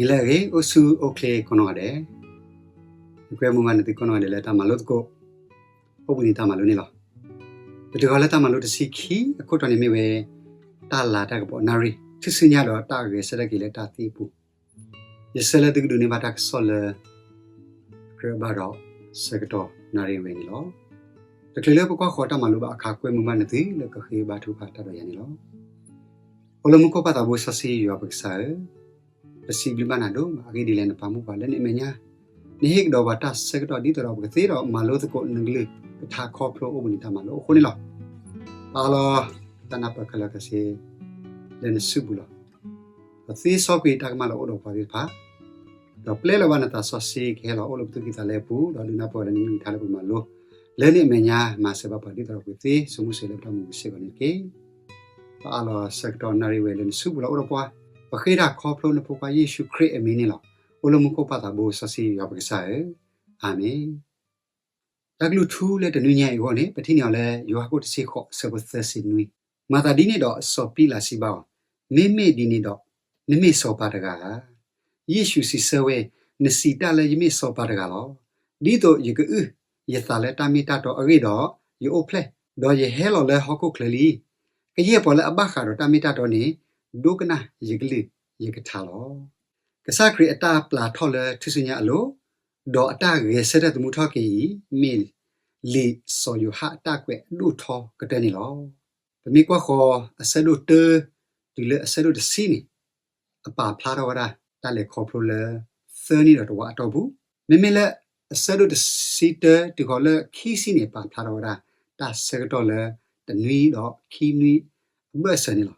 လၢအဂ့ၤ အိၣ်ဆူၣ်အိၣ်ချ့ကိးနီၢ်ဂၤဒဲး, ယကွဲမုာ်ဘၣ်နသုကိးနီၢ်ဂၤဒဲးလၢတၢ်မၤလိသကိး အိၣ်ဘှံးနံၤတၢ်မၤလိန့ၣ်လီၤ. ပတုၤဃီၤလၢတၢ်မၤလိတဆံခံ အခိၣ်တီန့ၣ်မ့ၢ်ဝဲ တၢ်လၤတၢ်ကပီၤနၣ်ရံၣ် ထူၣ်စုညါဒီးတၢ်ဂဲၤဆၢထၢၣ်က့ၤလၢတၢ်သံအပူၤ, ယဆၢလၢသုကဒိးန့ၢ်ဘၣ်တၢ်ကစီၣ်လၢ ကြၢးဘၣ်ဒီး ဆၢကတီၢ်နၣ်ရံၣ်ဝဲန့ၣ်လီၤ. တချုးလၢပကွၢ်ဃီၤတၢ်မၤလိဘၣ်အခါ ကွဲမုာ်ဘၣ်နသုလၢကဃ့ဘါထုကဖၣ်တၢ်ဒီးယၤန့ၣ်လီၤ. အိၣ်လၢမူခိၣ်ပၢ်သးဘိစီဆှံယွၤပကစၢ်ဧၢ, ပစံးဘျုးဘၣ်နၤဒိၣ်မး အဂ့ၢ်ဒ်လဲၣ်နပာ်မူပှၤလၢနမဲာ်ညါ, နဟ့ၣ်ကဒီးပှၤတၢ်ဆၢကတီၢ်ဒ်သိးဒီးပကသ့ဒီးမၤလိသကိးနကလုၢ်ကထါခီဖျိအိၣ်ဘှံးနံၤတၢ်မၤလိအဃိန့ၣ်လီၤ. ပအၢၣ်လီၤ တၢ်နၢ်ပၢၢ်ခဲလၢာ်ခဲဆ့ လၢနစုပူၤလီၤ. ဒီးသ့စီကွံာ်တၢ်ကမၣ်လၢအအိၣ်ဒီးပှၤသ့ၣ်တဖၣ်, ဒီးပျဲလီၤဘၣ်နသးစီဆှံကဟဲလီၤအိၣ်လၢပသူၣ်ကံၢ်သးလဲပူၤ, ဒီးဒုးနၢ်ပၢၢ်လၢနကလုၢ်ကထါလၢပမၤလိ, လၢနမဲာ်ညါမၤစၢၤဘၣ်ပှၤဒ်သိးဒီးပကသ့စိာ်မူစိာ်လၢပတၢ်မူပူၤစ့ၢ်ကီးန့ၣ်တက့ၢ်. ပအၢၣ်လီၤဆၢကတီၢ်နၣ်ရံၣ်ဝဲလၢနစုပူၤလီၤအိၣ်ဒီးပှၤ, ပဃ့တၢ်ခီဖျိနဖိခွါယ့ၣ်ၡူးခရံာ်အမံၤန့ၣ်လီၤ. အိၣ်လၢမူခိၣ်ပၢ်သးဘိစီဆှံယွၤပကစၢ်ဧၢ, အၤမ့ၣ်. တၢ်ကလုၢ်ထူလၢတနွံညါအံၤအဂီၢ်န့ၣ် ပထံၣ်န့ၢ်အီၤလၢယိၤဟၣ်ခိၣ်တဆံဃိးအဆၢဖိသၢဆံနွံ, မၤသးဒ်န့ၣ်ဒီးစီၤပံလးစံးဘၣ်အီၤ, မ့မ့ၢ်ဒ်န့ၣ်ဒီး နမ့ၢ်စီၤပၤတဂၤဧါ. ယ့ၣ်ၡူးစံးဆၢဝဲ, နစံးတၢ်လၢယမ့ၢ်စီၤပၤတဂၤလီၤ. ဒ်သိးယကအုၣ်ယသးလၢတၢ်မ့ၢ်တၢ်တီအဂ့ၢ်ဒီး, ယအိၣ်ဖျဲၣ်, ဒီးယဟဲလီၤလၢဟီၣ်ခိၣ်ချၢလံ. ကယဲၢ်ပှၤလၢအဘၣ်ဃးဒီးတၢ်မ့ၢ်တၢ်တီန့ၣ်, ဒိကနၣ်ယကလုၢ်ယကထါလီၤ. ကစၢ်ခရံာ်အတၢ်ပျၤထီၣ်လၢထူၣ်စုညါအလိၤ, ဒီးအတၢ်ဂဲၤဆၢထၢၣ်သမူထီၣ်က့ၤအံၤ, မ့ၢ်လံာ်စီၤယိၤဟၣ်အတၢ်ကွဲးအဒိၣ်ထီကတၢၢ်န့ၣ်လီၤ. ပမ့ၢ်ကွၢ်ဃီၤအဆၢဒိၣ်တၢ တုၤလၢအဆၢဒိၣ်တဆံန့ၣ်, အပာ်ဖျါထီၣ်ဝဲဒၣ် တၢ်လဲၤခီဖျိလၢ သၢနံၣ်ဒီးတဝာ်အတီၢ်ပူၤ, မ့မ့ၢ်လၢ အဆၢဒိၣ်တဆံတၢ တုၤဃီၤလၢခံဆံန့ၣ် ပာ်ဖျါထီၣ်ဝဲဒၣ် တၢ်ဆၢကတီၢ်လၢ တနွံဒီးခံနွံအဘၢၣ်စၢၤန့ၣ်လီၤ.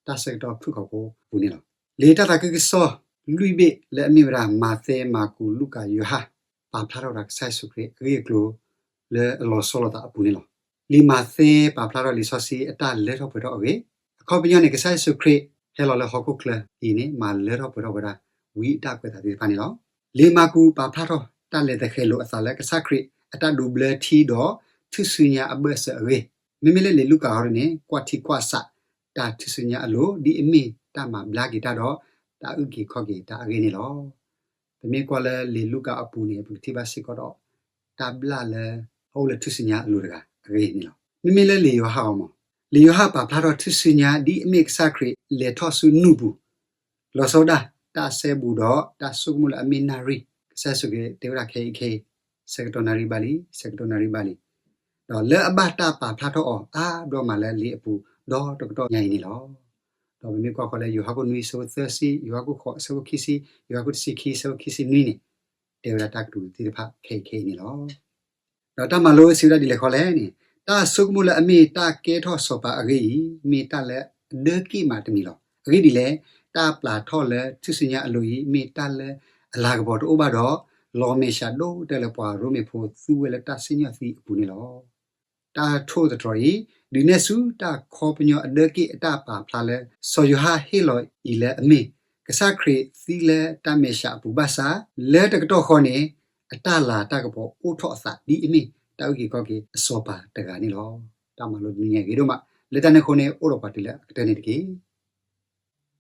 တၢ်ဆၢကတီၢ်ဖုၣ်ကိာ်ဖိအပူၤန့ၣ်လီၤ. လံာ်တၢ်သးခုကစီၣ် လွံၢ်ဘ့ၣ်လၢအမ့ၢ်ဝဲဒၣ် မးသဲ, မၢ်ကူး, လူၤကၣ်, ယိၤဟၣ် ပာ်ဖျါထီၣ်ဝဲဒၣ်ကစၢ်ယ့ၣ်ၡူးခရံာ်အဂ့ၢ်အကျိၤ လၢအလီၤဆီလိာ်သးအပူၤန့ၣ်လီၤ. လံာ်မးသဲ ပာ်ဖျါထီၣ်လံာ်စီဆှံအတၢ်လၢထီၣ်ပှဲၤထီၣ်အဂ့ၢ်, အခီပညီန့ၣ် ကစၢ်ယ့ၣ်ၡူးခရံာ် ဟဲလီၤလၢဟီၣ်ခိၣ်ချၢအံၤန့ၣ် မၤလၢထီၣ်ပှဲၤထီၣ်ဝဲဒၣ် ဝံအတၢ်ကွဲးအသးသ့ၣ်တဖၣ်န့ၣ်လီၤ. လံာ်မၢ်ကူး ပာ်ဖျါထီၣ် တၢ်လဲၤသဃဲၤလိာ်အသးလၢကစၢ်ခရံာ် အတၢ်ဒိးဘျၢထံဒီး ထူၣ်စုညါအဘၢၣ်စၢၤအဂ့ၢ်, မ့မ့ၢ်လၢလံာ်လူၤကၣ်အဂီၢ်န့ၣ် ကွၢ်ထံကွၢ်ဆး တၢ်ထူၣ်စုညါအလိၤ ဒ်အမ့ၢ်တၢ်မၤဘျါက့ၤတၢ်ဒီး တၢ်အုၣ်က့ၤခီၣ်က့ၤတၢ်အဂ့ၢ်န့ၣ်လီၤ. ပမ့ၢ်ကွၢ်လၢလံာ်လူၤကၣ်အပူၤန့ၣ် ပကထံၣ်ဘၣ်စ့ၢ်ကီးဒီး တၢ်ဘျၣ်လၢ အအိၣ်လၢထူၣ်စုညါအလိၤတဂၤအဂ့ၢ်န့ၣ်လီၤ. မ့မ့ၢ်လၢလံာ်ယိၤဟၣ်အဂီၢ်မး, လံာ်ယိၤဟၣ်ပာ်ဖျါထီၣ်ထူၣ်စုညါ ဒ်အမ့ၢ်ကစၢ်ခရံာ်လဲၤထီၣ်ဆူနူၢ်ပူၤ လီၤဆီဒၣ်တၢ်အစဲဘူးဒီး တၢ်ဆိကမိၣ်လၢအမ့ၢ်နၣ်ရံၣ်, ကစၢ်ယ့ၣ်ၡူးခရံာ်တဲဝဲဒၣ်ခဲအံၤခဲအံၤ, ဆၢကတီၢ်နၣ်ရံၣ်ဘၣ်လံ, ဆၢကတီၢ်နၣ်ရံၣ်ဘၣ်လံ, ဒီးလၢအဘၣ်တၢ်ပာ်ဖျါထီၣ်အီၤအါဘျီမးလၢလံာ်အပူၤ ဒီတကတီၢ်ညါအံၤန့ၣ်လီၤ. ဒီးပမ့ၢ်ကွၢ်ဃီၤလၢယိၤဟၣ်ခိၣ်နွံအဆၢဖိသၢဆံ, ယိၤဟၣ်ခိၣ်ဃိးအဆၢဖိခံဆံ, ယိၤဟၣ်ခိၣ်တဆံခံအဆၢဖိခံဆံနွံန့ၣ်, တဲဝဲဒၣ်တၢ်ကတိၤသ့ၣ်တဖၣ်ခဲအံၤခဲအံၤန့ၣ်လီၤ. ဒီးတၢ်မၤလိစံးဝဲဒၣ်ဒ်လဲၣ်ဃီလဲၣ်န့ၣ်, တၢ်ဆိကမိၣ်လၢအမ့ၢ်တၢ်ကဲထီၣ်စီၤပၤအဂ့ၢ်အံၤ မ့ၢ်တၢ်လၢအဒၢက့ၣ်မးတမံၤလီၤ. အဂ့ၢ်ဒ်လဲၣ်, တၢ်ပျၤထီၣ်လၢထူၣ်စုညါအလိၤအံၤ မ့ၢ်တၢ်လၢအလၤကပီၤတအိၣ်ဘၣ်ဒီး လီၤမဲာ်ဆှးဒိၣ်ကတၢၢ်လၢပှၤရိမ့ၤဖိသူဝဲလၢတၢ်စံၣ်ညီၣ်သံအပူၤန့ၣ်လီၤ. တၢ်ထိၣ်သတြီၤအံၤ ဒုးနဲၣ်ဆူတၢ်ခီပညီအဒၢက့ၣ်အတၢ်ပာ်ဖျါလၢ စီၤယိၤဟၣ်ဟ့ၣ်လီၤအံၤလၢအမ့ၢ် ကစၢ်ခရံာ်သံလၢတၢ်မဲာ်ဆှးအပူၤဘၣ်ဆၣ်, လၢတကတီၢ်ဃီန့ၣ် အတၢ်လၤတၢ်ကပီၤအိၣ်ထီၣ်အသးဒ်အမ့ၢ်တၢ်အုၣ်က့ၤခီၣ်က့ၤအစီၤပၤတဂၤန့ၣ်လီၤ. တၢ်မၤလိတနွံညါအံၤဂ့ၤဒိၣ်မး, လၢတၢ်န့ၣ်အဃိန့ၣ် အိၣ်ဒီးပှၤတုၤလၢအကတၢၢ်န့ၣ်တက့ၢ်.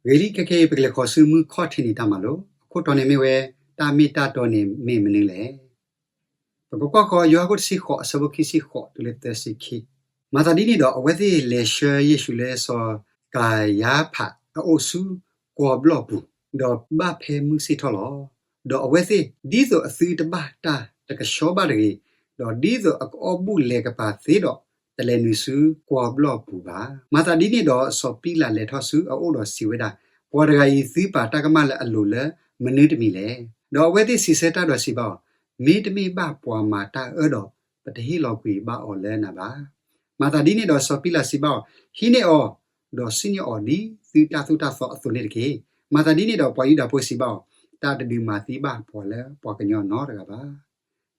ဂ့ၤလံခဲခဲအံၤ ပကလဲၤဃီၤဆူမူခီၣ်ထံးနံၤတၢ်မၤလိ, အခိၣ်တီန့ၣ်မ့ၢ်ဝဲ တၢ်မ့ၢ်တၢ်တီန့ၣ်မ့ၢ်မနုၤလဲၣ်. ပကကွၢ်ဃီၤ ယိၤဟၣ်ခိၣ်တဆံဃိး အဆၢဖိခံဆံဃိးတုၤလၢသၢဆံခံ, မၤသးဒ်န့ၣ်ဒီး အဝဲသ့ၣ်လဲၤဆှၢယ့ၣ်ၡူးလၢစီၤကၤယါဖးအအိၣ်ဆူကွီၤဘျီၣ်ပူၤ, ဒီးဘၣ်ဖဲမုၢ်ဆ့ၣ်ထီၣ်လီၤ. ဒီးအဝဲသ့ၣ် ဒ်သိးအသုတဘၣ်တၢ်တကဆှီဘၣ်တဂ့ၤ, ဒီးဒ်သိးအကအီၣ်ဘူၣ်လဲၤကပၤသ့ဒီး တလဲၤနုာ်ဆူကွီၤဘျီၣ်ပူၤဘၣ်. မၤသးဒ်န့ၣ်ဒီး စီၤပံလးလဲၤထီၣ်ဆူအအိၣ်ဒီးစံးဝဲဒၣ်, ပှၤတဂၤအံၤသုပာ်တၢ်ကမၣ်လၢအလိၤလၢမနုၤတမံၤလဲၣ်. ဒီးအဝဲသ့ၣ်စံးဆၢတၢ်ဒီးစံးဘၣ်အီၤ, မ့တမ့ၢ်ဘၣ်ပှၤမၤတၢ်အၢဒီး, ပတဟ့ၣ်လီၤကွံာ်ဘၣ်အီၤလၢနၤဘၣ်. မၤသးဒ်န့ၣ်ဒီး စီၤပံလးစံးဘၣ်အီၤ, ဟံးန့ၢ်အီၤ, ဒီးစံၣ်ညီၣ်အီၤဒ်သုတၢ်သိၣ်တၢ်သီအသိးန့ၣ်တက့ၢ်. မၤသးဒ်န့ၣ်ဒီး ပှၤယူဒၤဖိစံးဘၣ်အီၤ, တၢ်တဒုးမၤသံဘၣ်ပှၤလၢပှၤကညီနီတဂၤဘၣ်.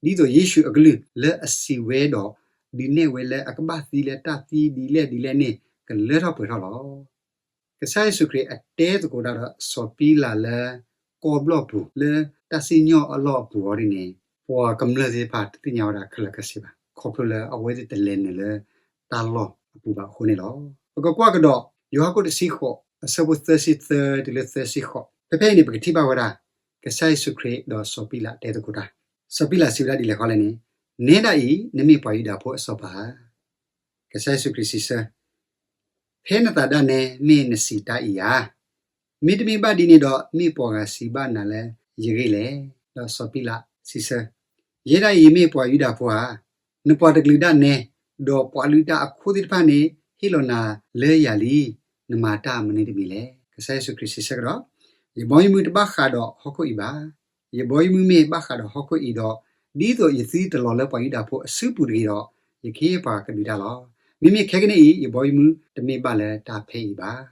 ဒ်သိးယ့ၣ်ၡူးအကလုၢ်လၢအစံးဝဲဒီး ဒုးနဲၣ်ဝဲလၢအကဘၣ်သံလၢတၢ်သံဒ်လဲၣ်ဒ်လဲၣ်န့ၣ် ကလၢထီၣ်ပှဲၤထီၣ်လီၤ. ကစၢ်ယ့ၣ်ၡူးခရံာ်အတဲသကိးတၢ်ဒီးစီၤပံလးလၢ ကီၢ်ဘျီၣ်ပူၤ လၢတၢ်စံၣ်ညီၣ်အလီၢ်အပူၤအီၤဒ်န့ၣ် ပှၤကမျၢၢ်သ့ၣ်တဖၣ်တသ့ၣ်ညါဝဲဒၣ်ခဲလၢာ်ခဲဆ့ဘၣ် ခီဖျိလၢအဝဲသ့ၣ်တလဲၤနုာ်လၢတၢ်လီၢ်အပူၤဘၣ်အဃိန့ၣ်လီၤ. ပကကွၢ်ကဒီး ယိၤဟၣ်ခိၣ်တဆံဃိး အဆၢဖိသၢဆံသၢတုၤလၢသၢဆံဃိး, ဖဲဖဲအံၤန့ၣ် ပကထံၣ်ဘၣ်ဝဲဒၣ် ကစၢ်ယ့ၣ်ၡူးခရံာ်ဒီးစီၤပံလးတဲသကိးတၢ်. စီၤပံလးစံးဝဲဒၣ်ဒ်လဲၣ်ဃီလဲၣ်န့ၣ်, နဲဒၣ်အံၤ နမ့ၢ်ပှၤယူဒၤဖိအစီၤပၤဧါ. ကစၢ်ယ့ၣ်ၡူးခရံာ်စံးဆၢ, ဖဲနသးဒၣ်နဲ မ့ၢ်နစံးတၢ်အံၤဧါ. မ့တမ့ၢ်ဘၣ်ဒ်န့ၣ်ဒီး မ့ၢ်ပှၤဂၤစံးဘၣ်နၤလၢယဂ့ၢ်လဲၣ်. ဒီးစီၤပံလးစံးဆၢ, ယဲဒၣ်အံၤမ့ၢ်ပှၤယူဒၤဖိဧါ. နပှၤတကလုာ်ဒၣ်နဲ ဒီးပှၤလုၢ်တၢ်အခိၣ်သ့ၣ်တဖၣ်န့ၣ် ဟ့ၣ်လီၤနၤလၢယၤလံ. နမၤတၢ်မနုၤတမံၤလဲၣ်. ကစၢ်ယ့ၣ်ၡူးခရံာ်စံးဆၢကဒီး, ယဘီယမုၢ်တဘၣ်ဃးဒီးဟီၣ်ခိၣ်အံၤဘၣ်. ယဘီယမုၢ်မ့ၢ်ဘၣ်ဃးဒီးဟီၣ်ခိၣ်အံၤဒီး, ဒ်သိးယသုတလီၤလၢပှၤယူဒၤဖိအစုပူၤတဂ့ၤဒီး, ယကဟ့ၣ်ပှၤကဒုးတၢ်လီၤ. မ့မ့ၢ်ခဲကနံၣ်အံၤ ယဘီယမုၢ်တမ့ၢ်ဘၣ်လၢတၢ်ဖဲအံၤဘၣ်.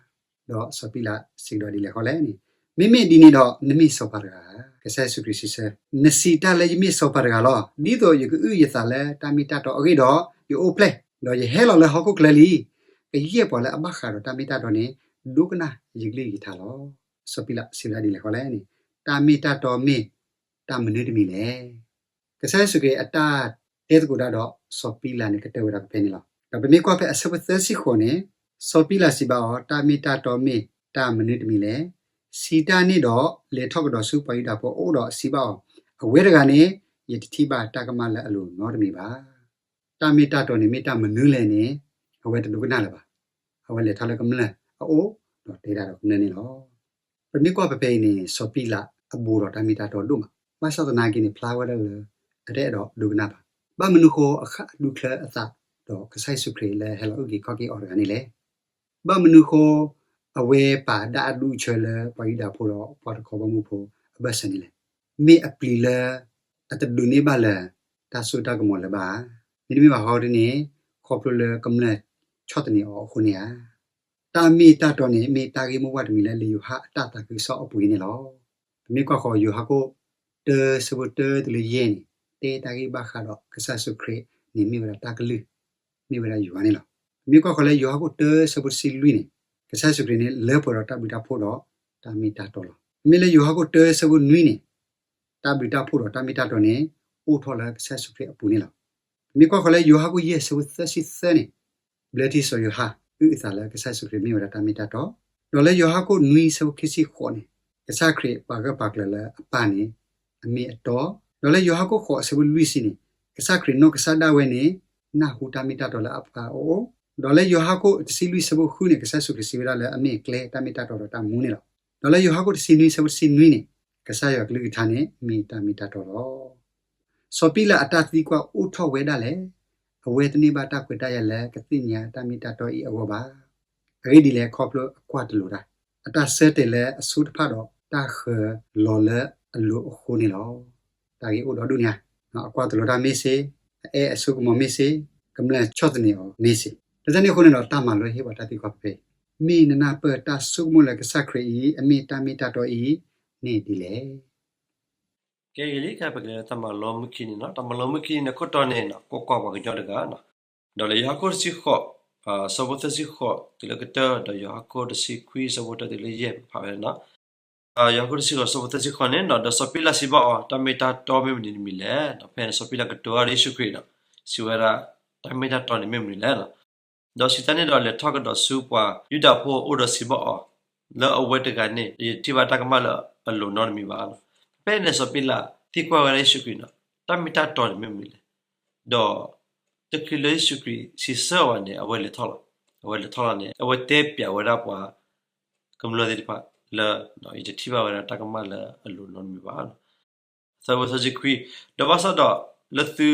ဒီးစီၤပံလးစံးကဒီးဒ်လဲၣ်ဃီလဲၣ်န့ၣ်, မ့မ့ၢ်ဒ်န့ၣ်ဒီး နမ့ၢ်စီၤပၤတဂၤဧါ. ကစၢ်ယ့ၣ်ၡူးခရံာ်စံးဆၢ, နစံးတၢ်လၢယမ့ၢ်စီၤပၤတဂၤလီၤ. ဒ်သိးယကအုၣ်ယသးလၢတၢ်မ့ၢ်တၢ်တီအဂ့ၢ်ဒီး, ယအိၣ်ဖျဲၣ်, ဒီးယဟဲလီၤလၢဟီၣ်ခိၣ်ချၢလံ. ကယဲၢ်ပှၤလၢအဘၣ်ဃးဒီးတၢ်မ့ၢ်တၢ်တီန့ၣ် ဒိကနၣ်ယကလုၢ်ယကထါလီၤ. စီၤပံလးစံးဝဲဒၣ်ဒ်လဲၣ်ဃီလဲၣ်န့ၣ်, တၢ်မ့ၢ်တၢ်တီမ့ၢ်တၢ်မနုၤတမံၤလဲၣ်. ကစၢ်ယ့ၣ်ၡူးခရံာ်အတၢ်တဲသကိးတၢ်ဒီးစီၤပံလးန့ၣ် ကတၢၢ်ဝဲဒၣ်ဖဲဖဲန့ၣ်လီၤ. ဒီးပမ့ၢ်ကွၢ်ဖဲအဆၢဖိသၢဆံဃိးန့ၣ်, စီၤပံလးစံးဘၣ်အီၤ, တၢ်မ့ၢ်တၢ်တီမ့ၢ်တၢ်မနုၤတမံၤလဲၣ်. စံးတၢ်န့ၣ်ဒီး လဲၤထီၣ်ကဒီးဆူပှၤယူဒၤဖိအအိၣ်ဒီးစံးဘၣ်အီၤ, အဝဲတဂၤန့ၣ် ယတထံၣ်ဘၣ်တၢ်ကမၣ်လၢအလိၤနီတမံၤဘၣ်. တၢ်မ့ၢ်တၢ်တီန့ၣ်မ့ၢ်တၢ်မနုၤလဲၣ်န့ၣ်, အဝဲတဒိကနၣ်လၢၤဘၣ်. အဝဲလဲၤထီၣ်လၢကမျၢၢ်အအိၣ်, ဒီးတဲဒၣ်ဒီးကမျၢၢ်န့ၣ်လီၤ. ပမ့ၢ်ကွၢ်ဖဲဖဲအံၤန့ၣ် စီၤပံလးအဘူးဒီးတၢ်မ့ၢ်တၢ်တီဒိၣ်မး, ဘၣ်ဆၣ်သနာ်က့န့ၣ် ဖျါဝဲဒၣ်လၢ အတအဲၣ်ဒိးဒိကနၣ်ဘၣ်. ဘၣ်မနုၤဃိအဃၣ်ဒူချၢအသး ဒီးကစၢ်ယ့ၣ်ၡူးခရံာ်လၢဟဲလီၤအုၣ်က့ၤခီၣ်က့ၤအီၤတဂၤန့ၣ်လဲၣ်. ဘၣ်မနုၤဃိ အဝဲပာ်ဒၣ်အဒူအဆၢလၢပှၤယူဒၤဖိဒီးပှၤတခီဘီမုၢ်ဖိအဘၢၣ်စၢၤန့ၣ်လဲၣ်. မ့ၢ်အပျံၤလၢ အတဒိးန့ၢ်ဘၣ်လၢၤ တၢ်စိတၢ်ကမီၤလၢၤဘၣ်ဧါ. မ့တမ့ၢ်ဘၣ်ဃီဒ်န့ၣ်, ခီဖျိလၢကမျၢၢ်ဆီၣ်သနံးအီၤအဃိန့ၣ်ဧါ. တၢ်မ့ၢ်တၢ်တီန့ၣ် မ့ၢ်တၢ်ဂ့ၢ်မိၢ်ပှၢ်တမံၤလၢလံာ်ယိၤဟၣ်အတၢ်သးခုကစီၣ်အပူၤအံၤန့ၣ်လီၤ. ပမ့ၢ်ကွၢ်ဃီယိၤဟၣ်ခိၣ်တၢဆၢဖိတၢတုၤလၢယဲၢ်န့ၣ်, တဲတၢ်ဂ့ၢ်ဘၣ်ဃးဒီးကစၢ်ယ့ၣ်ၡူးခရံာ်န့ၣ်မ့ၢ်ဝဲဒၣ်တၢ်ကလုၢ်, မ့ၢ်ဝဲဒၣ်ယွၤန့ၣ်လီၤ. ပမ့ၢ်ကွၢ်ဃီလၢယိၤဟၣ်ခိၣ်တၢဆၢဖိတဆံလွံၢ်န့ၣ်, ကစၢ်ယ့ၣ်ၡူးခရံာ်န့ၣ် လၢပှဲၤဒီးတၢ်ဘျုးတၢ်ဖှိၣ်ဒီးတၢ်မ့ၢ်တၢ်တီလီၤ. မ့မ့ၢ်လၢယိၤဟၣ်ခိၣ်တၢဆၢဖိနွံန့ၣ်, တၢ်ဘျုးတၢ်ဖှိၣ်ဒီးတၢ်မ့ၢ်တၢ်တီန့ၣ် အိၣ်ထီၣ်လၢကစၢ်ယ့ၣ်ၡူးခရံာ်အပူၤန့ၣ်လီၤ. ပမ့ၢ်ကွၢ်ဃီလၢယိၤဟၣ်ခိၣ်ယဲၢ်ဆၢဖိသၢဆံသၢန့ၣ်, ဘျၢထံစီၤယိၤဟၣ်အုၣ်အသးလၢကစၢ်ယ့ၣ်ၡူးခရံာ်မ့ၢ်ဝဲဒၣ်တၢ်မ့ၢ်တၢ်တီ, ဒီးလၢယိၤဟၣ်ခိၣ်နွံဆၢဖိခံဆံဃိးန့ၣ်, ကစၢ်ခရံာ်ပာ်ဂၢၢ်ပာ်ကျၢၤလၢအပၢ်န့ၣ် အမ့ၢ်အတီ, ဒီးလၢယိၤဟၣ်ခိၣ်ဃိးဆၢဖိလွံၢ်ဆံန့ၣ်, ကစၢ်ခရံာ်နီၢ်ကစၢ်ဒၣ်ဝဲန့ၣ် နၢ်ဟူတၢ်မ့ၢ်တၢ်တီလၢအပၢ်အအိၣ်, ဒီးလၢယိၤဟၣ်ခိၣ်တဆံလွံၢ်ဆၢဖိဃုန့ၣ် ကစၢ်ယ့ၣ်ၡူးခရံာ်စံးဝဲဒၣ်လၢအမ့ၢ်ကျဲတၢ်မ့ၢ်တၢ်တီဒီးတၢ်မူန့ၣ်လီၤ. ဒီးလၢယိၤဟၣ်ခိၣ်တဆံနွံဆၢဖိတဆံနွံန့ၣ်, ကစၢ်ယွၤကလုၢ်ကထါန့ၣ် မ့ၢ်တၢ်မ့ၢ်တၢ်တီလီၤ. စီၤပံလးအတၢ်သံကွၢ်အိၣ်ထီၣ်ဝဲဒၣ်လဲၣ်. အဝဲတန့ၢ်ဘၣ်တၢ်ခွဲးတၢ်ယာ်လၢကသ့ၣ်ညါတၢ်မ့ၢ်တၢ်တီအံၤအဂီၢ်ဘၣ်. အဂ့ၢ်ဒ်လဲၣ်ခီဖျိအကွၢ်တလိၤတၢ်, အတၢ်ဆၢတဲာ်လၢအဆိတဖၣ်ဒီးတၢ်ဃၢၤလီၤလၢအလိၤအဃိန့ၣ်လီၤ. တၢ်ဂ့ၢ်အိၣ်ဒီဒူၣ်န့ၣ်ဧါ, အကွၢ်တလိၤတၢ်မ့ၢ်စ့ၢ်, အအဲၣ်အစိကမီၤမ့ၢ်စ့ၢ်, ကမျၢၢ်ဆီၣ်သနံးအီၤမ့ၢ်စ့ၢ်, လၢတၢ်န့ၣ်အဃိန့ၣ်ဒီး တၢ်မၤလိဟ့ၣ်ပှၤတၢ်သံကွၢ်ဖဲဖဲအံၤ, မ့ၢ်နနၢ်ပၢၢ်တၢ်ဆိကမိၣ်လၢကစၢ်ခရံာ်အံၤ အမ့ၢ်တၢ်မ့ၢ်တၢ်တီအံၤန့ၣ်ဒ်လဲၣ်. ကဲဂ့ၤလံ ခဲပကလဲၤလၢတၢ်မၤလိမုၢ်ခံနံၤန့ၣ် ခိၣ်တီန့ၣ် ကွၢ်ကွၢ်ပှၤကညီတဂၤ, ဒီးလၢယိၤဟၣ်ခိၣ်တဆံဃိး ဆၢဖိသၢဆံဃိးတုၤလၢကတၢၢ် ဒီးယိၤဟၣ်ခိၣ်တဆံခွံဆၢဖိတၢတုၤလၢယဲၢ် ပဖးဝဲန့ၣ်, ယိၤဟၣ်ခိၣ်တဆံဃိးဆၢဖိသၢဆံဃိးန့ၣ်, ဒီးစီၤပံလးစံးဘၣ်အီၤ, တၢ်မ့ၢ်တၢ်တီမ့ၢ်မနုၤတမံၤလဲၣ်. ဒီးဖဲန့ၣ်စီၤပံလးကတိၤအီၤဒီးယ့ၣ်ၡူးခရံာ်ဒီး စံးဝဲဒၣ်, တၢ်မ့ၢ်တၢ်တီန့ၣ်မ့ၢ်မနုၤလဲၣ်. ဒီးစံးတၢ်န့ၣ်ဒီး လဲၤထီၣ်ကဒီးဆူပှၤယူဒၤဖိအအိၣ်ဒီးစံးဘၣ်အီၤ, လၢအဝဲတဂၤန့ၣ် ယတထံၣ်ဘၣ်တၢ်ကမၣ်လၢအလိၤနီတမံၤဘၣ်. ဖဲန့ၣ်စီၤပံလးသံကွၢ်ဝဲဒၣ်ယ့ၣ်ၡူးခရံာ်န့ၣ်, တၢ်မ့ၢ်တၢ်တီန့ၣ်မ့ၢ်မနုၤလဲၣ်. ဒီးတချုးလၢယ့ၣ်ၡူးခရံာ်စံးဆၢအီၤဘၣ်န့ၣ် အဝဲလဲၤထီၣ်လီၤ. အဝဲလဲၤထီၣ်လီၤန့ၣ် အဝဲတဲပျးဝဲဒၣ်ပှၤကမျၢၢ်သ့ၣ်တဖၣ်လၢ ယတထံၣ်ဘၣ်ဝဲဒၣ်တၢ်ကမၣ်လၢအလိၤနီတမံၤဘၣ်. သၢဝဲသၢဆံခွံ, ဒီးဘၣ်ဆၣ်ဒီး လၢသု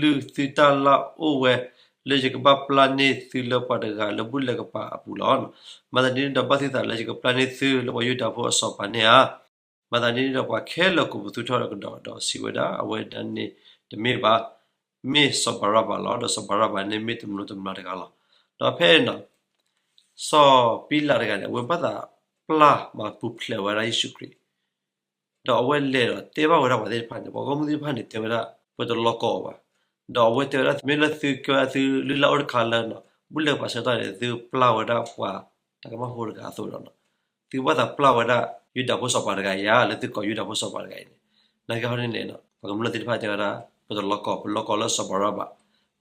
လုၢ်သုတၢ်လၢ်အိၣ်ဝဲ လၢယကဘၣ်ပျၢ်န့ၢ်သုလၢပှၤတဂၤလၢဘူၣ်လဲၢ်ကပၤအပူၤလီၤ. မၤသးဒ်န့ၣ်ဒီးဘၣ်သုသးလၢယကပျၢ်န့ၢ်သုလၢပှၤယူဒၤဖိအစီၤပၤန့ၣ်ဧါ. မၤသးဒ်န့ၣ်ဒီးပှၤခဲလၢာ်ကိးပသူထီၣ်ကဒီးဒီးစံးဝဲဒၣ်, အဝဲဒၣ်န့ၣ်တမ့ၢ်ဘၣ်, မ့ၢ်စီၤဘၤရဘၤလီၤ. ဒီးစီၤဘၤရဘၤန့ၣ်မ့ၢ်တမျိးတမျာ်တဂၤလီၤ. ဒီးဖဲန့ၣ် စီၤပံလးတဂၤန့ၣ် အဝဲဘၣ်သးပျၢ်မၤပူၤဖျဲးဝဲဒၣ်ယ့ၣ်ၡူးခရံာ် ဒီးအဝဲလဲၤဒီးတဲဘၣ်ဝဲဒၣ်ပှၤသ့ၣ်တဖၣ်န့ၣ်, ပှၤဂီၢ်မုၢ်သ့ၣ်တဖၣ်န့ၣ် တဲဝဲဒၣ် ပတလီကီအီၤဘၣ်. ဒီးအဝဲတဲဝဲဒၣ် မ့ၢ်လၢသုကဲဝဲဒၣ်သုလုၢ်လၢ်အိၣ်တခါလၢ ဘူၣ်လဲၢ်ကပၤဆၢကတီၢ်န့ၣ် သုပျၢ်ဝဲဒၣ်ပှၤတၢ်ကမၣ်ဖိတဂၤအသိးဒီး သုဘၣ်သးပျၢ်ဝဲဒၣ်ယူဒၤဖိစီၤပၤတဂၤအံၤဧါ, လၢသုကိးယူဒၤဖိစီၤပၤတဂၤအံၤန့ၣ်. နာ်က့ဟီန့ၣ်န့ၣ် ပှၤကမျၢၢ်သ့ၣ်တဖၣ်တဲဝဲဒၣ် ပတလီကီ, ပလီကီလၢစီၤဘၤရဘၤ.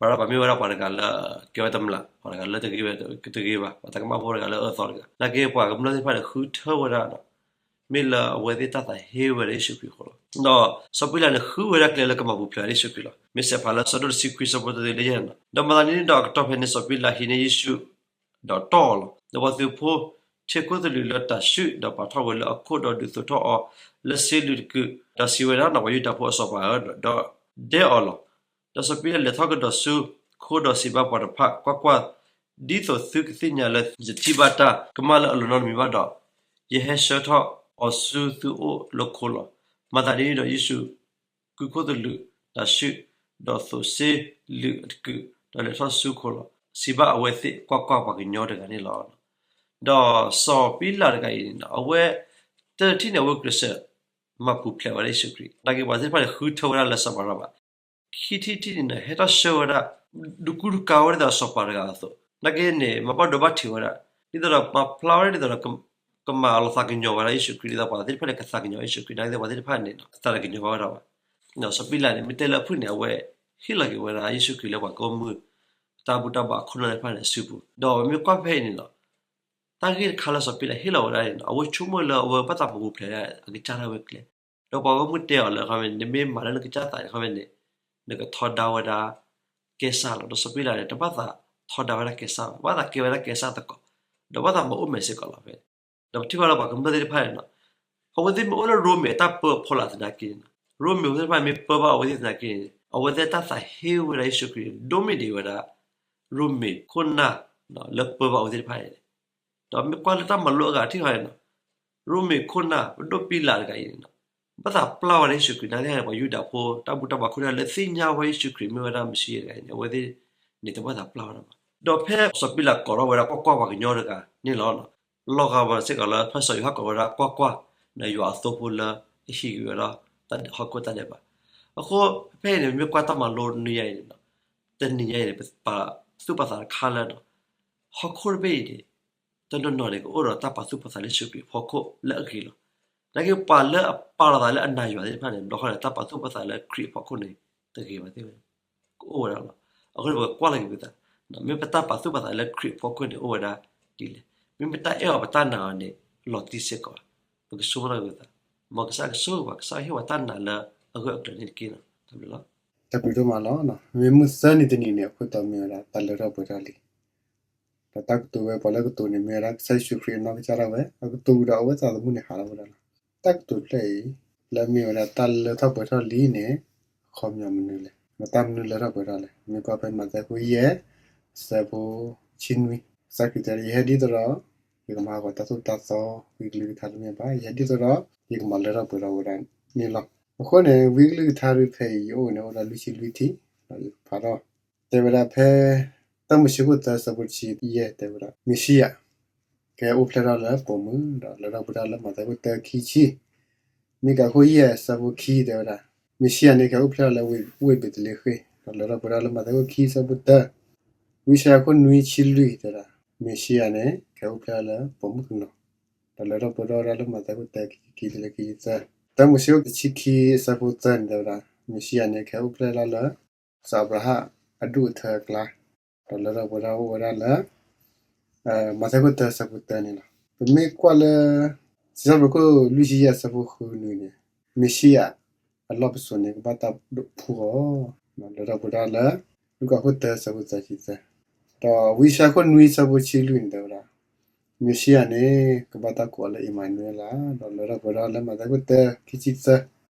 ဘၤရဘၤမ့ၢ်ဝဲဒၣ်ပှၤတဂၤလၢကဲဝဲတမျာ်, ပှၤတဂၤလၢတဂ့ၤဘၣ်, ပှၤတၢ်ကမၣ်ဖိတဂၤလၢအအၢအသီတဂၤ. နာ်က့ပှၤကမျၢၢ်သ့ၣ်တဖၣ်န့ၣ် ဃုထၢဝဲဒၣ်ဒီး မ့ၢ်လၢအဝဲသ့ၣ်တၢ်သးဟ့ဝဲဒၣ်ယ့ၣ်ၡူးခရံာ်အဃိလီၤ. ဒီးစီၤပံလးန့ၣ် ဃုဝဲဒၣ်ကျဲလၢကမၤပူၤဖျဲးဒၣ်ယ့ၣ်ၡူးခရံာ်လီၤ. မ့ၢ်စဲးဖးလၢဆၢဒိၣ်တဆံခွံဆၢဖိတၢတုၤလၢယဲၢ်န့ၣ်လီၤ. ဒီးမၤသးဒ်န့ၣ်ဒီးအကတီၢ်ဖဲန့ၣ် စီၤပံလးဟံးန့ၢ်ယ့ၣ်ၡူး ဒီးတီၢ်အီၤလီၤ. ဒီးပှၤသုးဖိထံၣ်ခိၣ်သလုးလၢတၤၡူး ဒီးပာ်ထီၣ်ဝဲလၢအခိၣ် ဒီးဒုးသိးထီၣ်အီၤလၢစ့လုးတကုာ်, ဒီးစံးဝဲဒၣ်န့ၣ် ပှၤယူဒၤဖိအစီၤပၤဧၢ, ဒီးဒဲအီၤလီၤ. ဒီးစီၤပံလးလဲၤထီၣ်ကဒီးဆူခိၣ်ဒီးစံးဘၣ်ပှၤတဖၣ်, ကွၢ်ကွၢ်, ဒ်သိးသုကသ့ၣ်ညါလၢယတထံၣ်ဘၣ်တၢ်ကမၣ်လၢအလီၢ်နီတမံၤဘၣ်ဒီး, ယဟဲဆှၢထီၣ်အီၤဆူသုအိၣ်လၢခိလီၤ. မၤသးဒ်န့ၣ်ဒီးယ့ၣ်ၡူး ကုၢ်ခိၣ်သလုးတၤၡူး, ဒီးသိးစ့လုးတကုာ်, ဒီးလဲၤထီၣ်ဆူခိလီၤ. စံးဘၣ်အဝဲသ့ၣ်, ကွၢ်ကွၢ်, ပှၤကညီတဂၤန့ၣ်လီၤ. ဒီးစီၤပံလးတဂၤအံၤန့ၣ် အဝဲ တထံၣ်န့ၣ် အဝဲကျဲးစၢးမၤပူၤဖျဲးဝဲဒၣ်ယ့ၣ်ၡူးခရံာ်, နာ်က့ပှၤသ့ၣ်တဖၣ်န့ၣ် ဃုထၢဝဲဒၣ်လၢစီၤဘၤရဘၤ, ခံထံၣ်တထံၣ်န့ၣ် ဟဲထီၣ်ဆှၢဝဲဒၣ်, ဒုးကူဒုးကၤဝဲဒၣ်ဒီးစီၤပၤတဂၤအသိး, နာ်က့န့ၣ် မၤဘၣ်ဒိဘၣ်ထံးဝဲဒၣ်, ဒ်သိးဒီးမၤဖျါဝဲဒၣ်ဒ်သိးဒီး ကမၤလီၤသးကညီၤဝဲဒၣ်ယ့ၣ်ၡူးခရံာ် ဒ်သိးပှၤသ့ၣ်တဖၣ်န့ၣ် ကသးကညီၤယ့ၣ်ၡူးခရံာ်, နာ်က့ပှၤသ့ၣ်တဖၣ်န့ၣ် သးတကညီၤဘၣ်ဝဲဒၣ်ဘၣ်. စီၤပံလးန့ၣ် မ့ၢ်တဲလၢအဖုၣ်န့ၣ် အဝဲဟ့ၣ်လီၤက့ၤဝဲဒၣ်ယ့ၣ်ၡူးခရံာ်လၢပှၤကိးမုၢ် တၢ်ဘူၣ်တၢ်ဘါအခိၣ်အနၢ်သ့ၣ်တဖၣ်န့ၣ်အစုပူၤ, ဒီးပမ့ၢ်ကွၢ်ဖဲအံၤန့ၣ်လီၤ. တၢ်ဂ့ၢ်တခါလၢစီၤပံလးဟ့ၣ်လီၤဝဲဒၣ်န့ၣ် အဝဲဆိကမိၣ်လၢအဝဲဘၣ်သးမၤပူၤဖျဲးဒၣ်အကစၢ်ဒၣ်ဝဲကျဲ, ဒီးပှၤဂီၢ်မုၢ်တဲအီၤလၢ နမ့ၢ်မၤလၢနကစၢ်သးန့ၣ်ခီန့ၣ် နကထီဒါဝဲဒၣ်ကဲစၢ်လီၤ. ဒီးစီၤပံလးန့ၣ် တဘၣ်သးထီဒါဝဲဒၣ်ကဲစၢ်ဘၣ်, ဘၣ်သးကဲဝဲဒၣ်ကဲစၢ်သကိး, ဒီးဘၣ်သးမၤအိၣ်မဲာ်စ့ၢ်ကီးလီၤဖဲန့ၣ်. ဒီးပထံၣ်ဘၣ်လၢပှၤကမျၢၢ်သ့ၣ်တဖၣ်န့ၣ်လီၤ, အဝဲသ့ၣ်မ့ၢ်အိၣ်လၢရိမ့ၤအတၢ်ပၢအဖီလာ်သနာ်က့န့ၣ်လီၤ, ရိမ့ၤသ့ၣ်တဖၣ်မ့ၢ်ပၢဘၣ်အဝဲသ့ၣ်သနာ်က့န့ၣ် အဝဲသ့ၣ်တၢ်သးဟ့ဝဲဒၣ်ယ့ၣ်ၡူးခရံာ်န့ၣ် ဒိၣ်မ့ၢ်ဒံးဝဲဒၣ် ရိမ့ၤခိၣ်နၢ် လၢပၢဘၣ်အဝဲသ့ၣ်တဖၣ်န့ၣ်, ဒီးမ့ၢ်ကွၢ်လၢတၢ်မၤလိအဂၤထံၣ်ဃီန့ၣ်လီၤ, ရိမ့ၤခိၣ်နၢ် ပဒိၣ်ပံလးတဂၤအံၤန့ၣ်လီၤ, ဘၣ်သးပျၢ်ဝဲဒၣ်ယ့ၣ်ၡူးခရံာ် နာ်က့န့ၣ် ပှၤယူဒၤဖိ တၢ်ဘူၣ်တၢ်ဘါခိၣ်နၢ်လၢသ့ၣ်ညါဝဲယ့ၣ်ၡူးခရံာ်မ့ၢ်ဝဲဒၣ်မ့ၣ်ၡံအၤတဂၤအံၤန့ၣ် အဝဲသ့ၣ်န့ၣ် တဘၣ်သးပျၢ်ဝဲဒၣ်ဘၣ်. ဒီးဖဲစီၤပံလးကိးထီၣ်ဝဲဒၣ်ကွၢ်ကွၢ်ပှၤကညီတဂၤန့ၣ်လီၤ, လီၤဂာ်ဝဲစ့ၢ်ကီးလၢ ဖဲစီၤယိၤဟၣ်ကိးဝဲဒၣ်ကွၢ်ကွၢ်န့ၣ် ယွၤအသိဖိလၢအဟံးက့ၤဝဲဒၣ် ဟီၣ်ခိၣ်တၢ်ဒဲးဘး. အဃိ ဖဲအံၤန့ၣ် မ့ၢ်ကွၢ်တၢ်မၤလိနွံညါအံၤန့ၣ်လီၤ, တနံၤညါအံၤန့ၣ် ပပာ်သူၣ်ပာ်သးတခါလၢ ဟီၣ်ခိၣ်တဘ့ၣ်အံၤန့ၣ် တနီၤနီၤန့ၣ် ကအိၣ်ဒီးတၢ်ပာ်သူၣ်ပာ်သးလၢယ့ၣ်ၡူးခရံာ်အဖီခိၣ်လၢအဂ့ၤလီၤ. နာ်က့ပှၤလၢအပာ်လီၤသးလၢအနာ်ယွၤသ့ၣ်တဖၣ်န့ၣ် ဘျီဃီန့ၣ် တၢ်ပာ်သူၣ်ပာ်သးလၢခရံာ်အဖီခိၣ်န့ၣ် တဂ့ၤဘၣ်သ့ၣ်ဝဲ ကအိၣ်ဝဲဒၣ်လီၤ. အဃိန့ၣ် ပကကွၢ်လီၤက့ၤပသး, မ့ၢ်ပတၢ်ပာ်သူၣ်ပာ်သးလၢခရံာ်အဖီခိၣ်န့ၣ် အိၣ်ဝဲဒၣ်ဒ်လဲၣ်, မ့မ့ၢ်ပတၢ်အဲၣ်အီၤပတၢ်နာ်အီၤန့ၣ် လီၤတံၢ်စ့ၢ်ကီး, ပကဆိကမိၣ်လီၤက့ၤပသး, မ်ကစၢ်ကဆိၣ်ဂ့ၤပှၤ ကစၢ်ဟ့ၣ်ပှၤတၢ်နာ်လၢအဂၢၢ်အကျၢၤန့ၣ်တက့ၢ်. တၢ်ဘျုးလီၤ. တၢ်ဘျုးဒိၣ်မးလီၤ. မ့ၢ်မုၢ်သၢနံၤတနံၤန့ၣ် အခိၣ်တီမ့ၢ်ဝဲဒၣ် တၢ်လၢထီၣ်ပှဲၤထီၣ်လံ ဒီးတၢ်ကတိၤဝဲ ပှၤလၢကတိၤန့ၣ် မ့ၢ်ဝဲဒၣ်ကစၢ်ယ့ၣ်ၡူးခရံာ်အနီၢ်ကစၢ်ဒၣ်ဝဲ, အကတိၤဝံၤဒီးအဝဲသးသမူန့ၣ်ဟးထီၣ်ဝဲဒၣ်လီၤ. တၢ်ကတိၤဖျၢၣ်အံၤ လၢအမ့ၢ်ဝဲဒၣ်တၢ်လၢထီၣ်ပှဲၤထီၣ်လံန့ၣ် အခီပညီမနုၤလဲၣ်, ဒီးတၢ်မနုၤလၢထီၣ်ပှဲၤထီၣ်လဲၣ်. မ့ၢ်ကွၢ်ဖဲမးသဲအခိၣ်ယဲၢ် အဆၢဖိဆံနွံ, ကစၢ်ခရံာ်တဲ ယဟဲဒ်သိးဒီး ယကမၤဟးဂီၤတၢ်သိၣ်တၢ်သီ ဝံအကလုၢ်ကထါတမ့ၢ်ဘၣ်, ယဟဲဒ်သိးဒီး ယကမၤလၢထီၣ်ပှဲၤထီၣ်ဝဲဒၣ်န့ၣ်လီၤ. အဃိန့ၣ် ဝံအကလုၢ်ကထါဒ်ဖဲအံၤ ယအိၣ်န့ၣ် အိၣ်ဒီးလွံၢ်ဆံလွံၢ်ထံၣ်, ဒီးယကဖးထီၣ် တဲဝဲဒၣ်ဖဲ တၢမိၤၡ့ခိၣ်သၢ အဆၢဖိတဆံယဲၢ် တဲဝဲဒၣ် မ့ၣ်ၡံအၤ ကဟဲအိၣ်ဖျဲၣ်ထီၣ်လၢပိာ်မုၣ်, ဒီးလၢထီၣ်ပှဲၤထီၣ်လၢမးသဲခိၣ်တၢ ခံဆံ, မံကၤခိၣ်ယဲၢ် အဆၢဖိခံ တဲဝဲဒၣ် မ့ၣ်ၡံအၤန့ၣ် ကဟဲအိၣ်ဖျဲၣ်ထီၣ်လၢဝ့ၢ်ဘ့းသလ့ဃ့ၣ်, ဒီးလၢထီၣ်ပှဲၤထီၣ်လၢမးသဲခိၣ်ခံ အဆၢဖိတၢ, ဝံယၡါယၤခိၣ်နွံဆံလွံၢ် တဲဝဲဒၣ် မ့ၣ်ၡံအၤန့ၣ် ကဟဲအိၣ်ဖျဲၣ်ထီၣ်လၢပိာ်မုၣ်ကနီၤ, ဒီးလၢထီၣ်ပှဲၤထီၣ်ဝဲဒၣ်လၢမးသဲခိၣ်တၢ ခံဆံခံတုၤလၢခံဆံသၢ, တၢမိၤၡ့ခိၣ်တဆံခံ အဆၢဖိသၢန့ၣ် တဲဝဲဒၣ် မ့ၣ်ၡံအၤန့ၣ် ကဟဲအိၣ်ဖျဲၣ်ထီၣ်လၢ စီၤအၤဘြၤဟၣ်အဒူၣ်အထၢအကျါ, ဒီးလၢထီၣ်ပှဲၤထီၣ်အိၣ်ဝဲဒၣ်လၢ မးသဲခိၣ်တၢ အဆၢဖိတၢန့ၣ်လီၤ. ပမ့ၢ်ကွၢ်လၢ စံးထီၣ်ပတြၢၤခိၣ်လွံၢ်ဆံယဲၢ် အဆၢဖိဃုနွံန့ၣ် မ့ၣ်ၡံအၤအလီၢ်ပစိာ်န့ၣ် ကဘၣ်တၢ်ဒိးဖှူအီၤ, လၢထီၣ်ပှဲၤထီၣ်လၢ လူၤကၣ်ခိၣ်တၢ အဆၢဖိသၢဆံသၢ, ဒီးဝံယၡါယၤခိၣ်နွံ အဆၢဖိဆံလွံၢ်န့ၣ် တဲဝဲဒၣ် မ့ၣ်ၡံအၤန့ၣ် ကဘၣ်တၢ်ကိးအီၤလၢအံၣ်မၤနူၤအ့လး, ဒီးလၢထီၣ်ပှဲၤထီၣ်လၢမးသဲခိၣ်တၢ ခံဆံသၢ,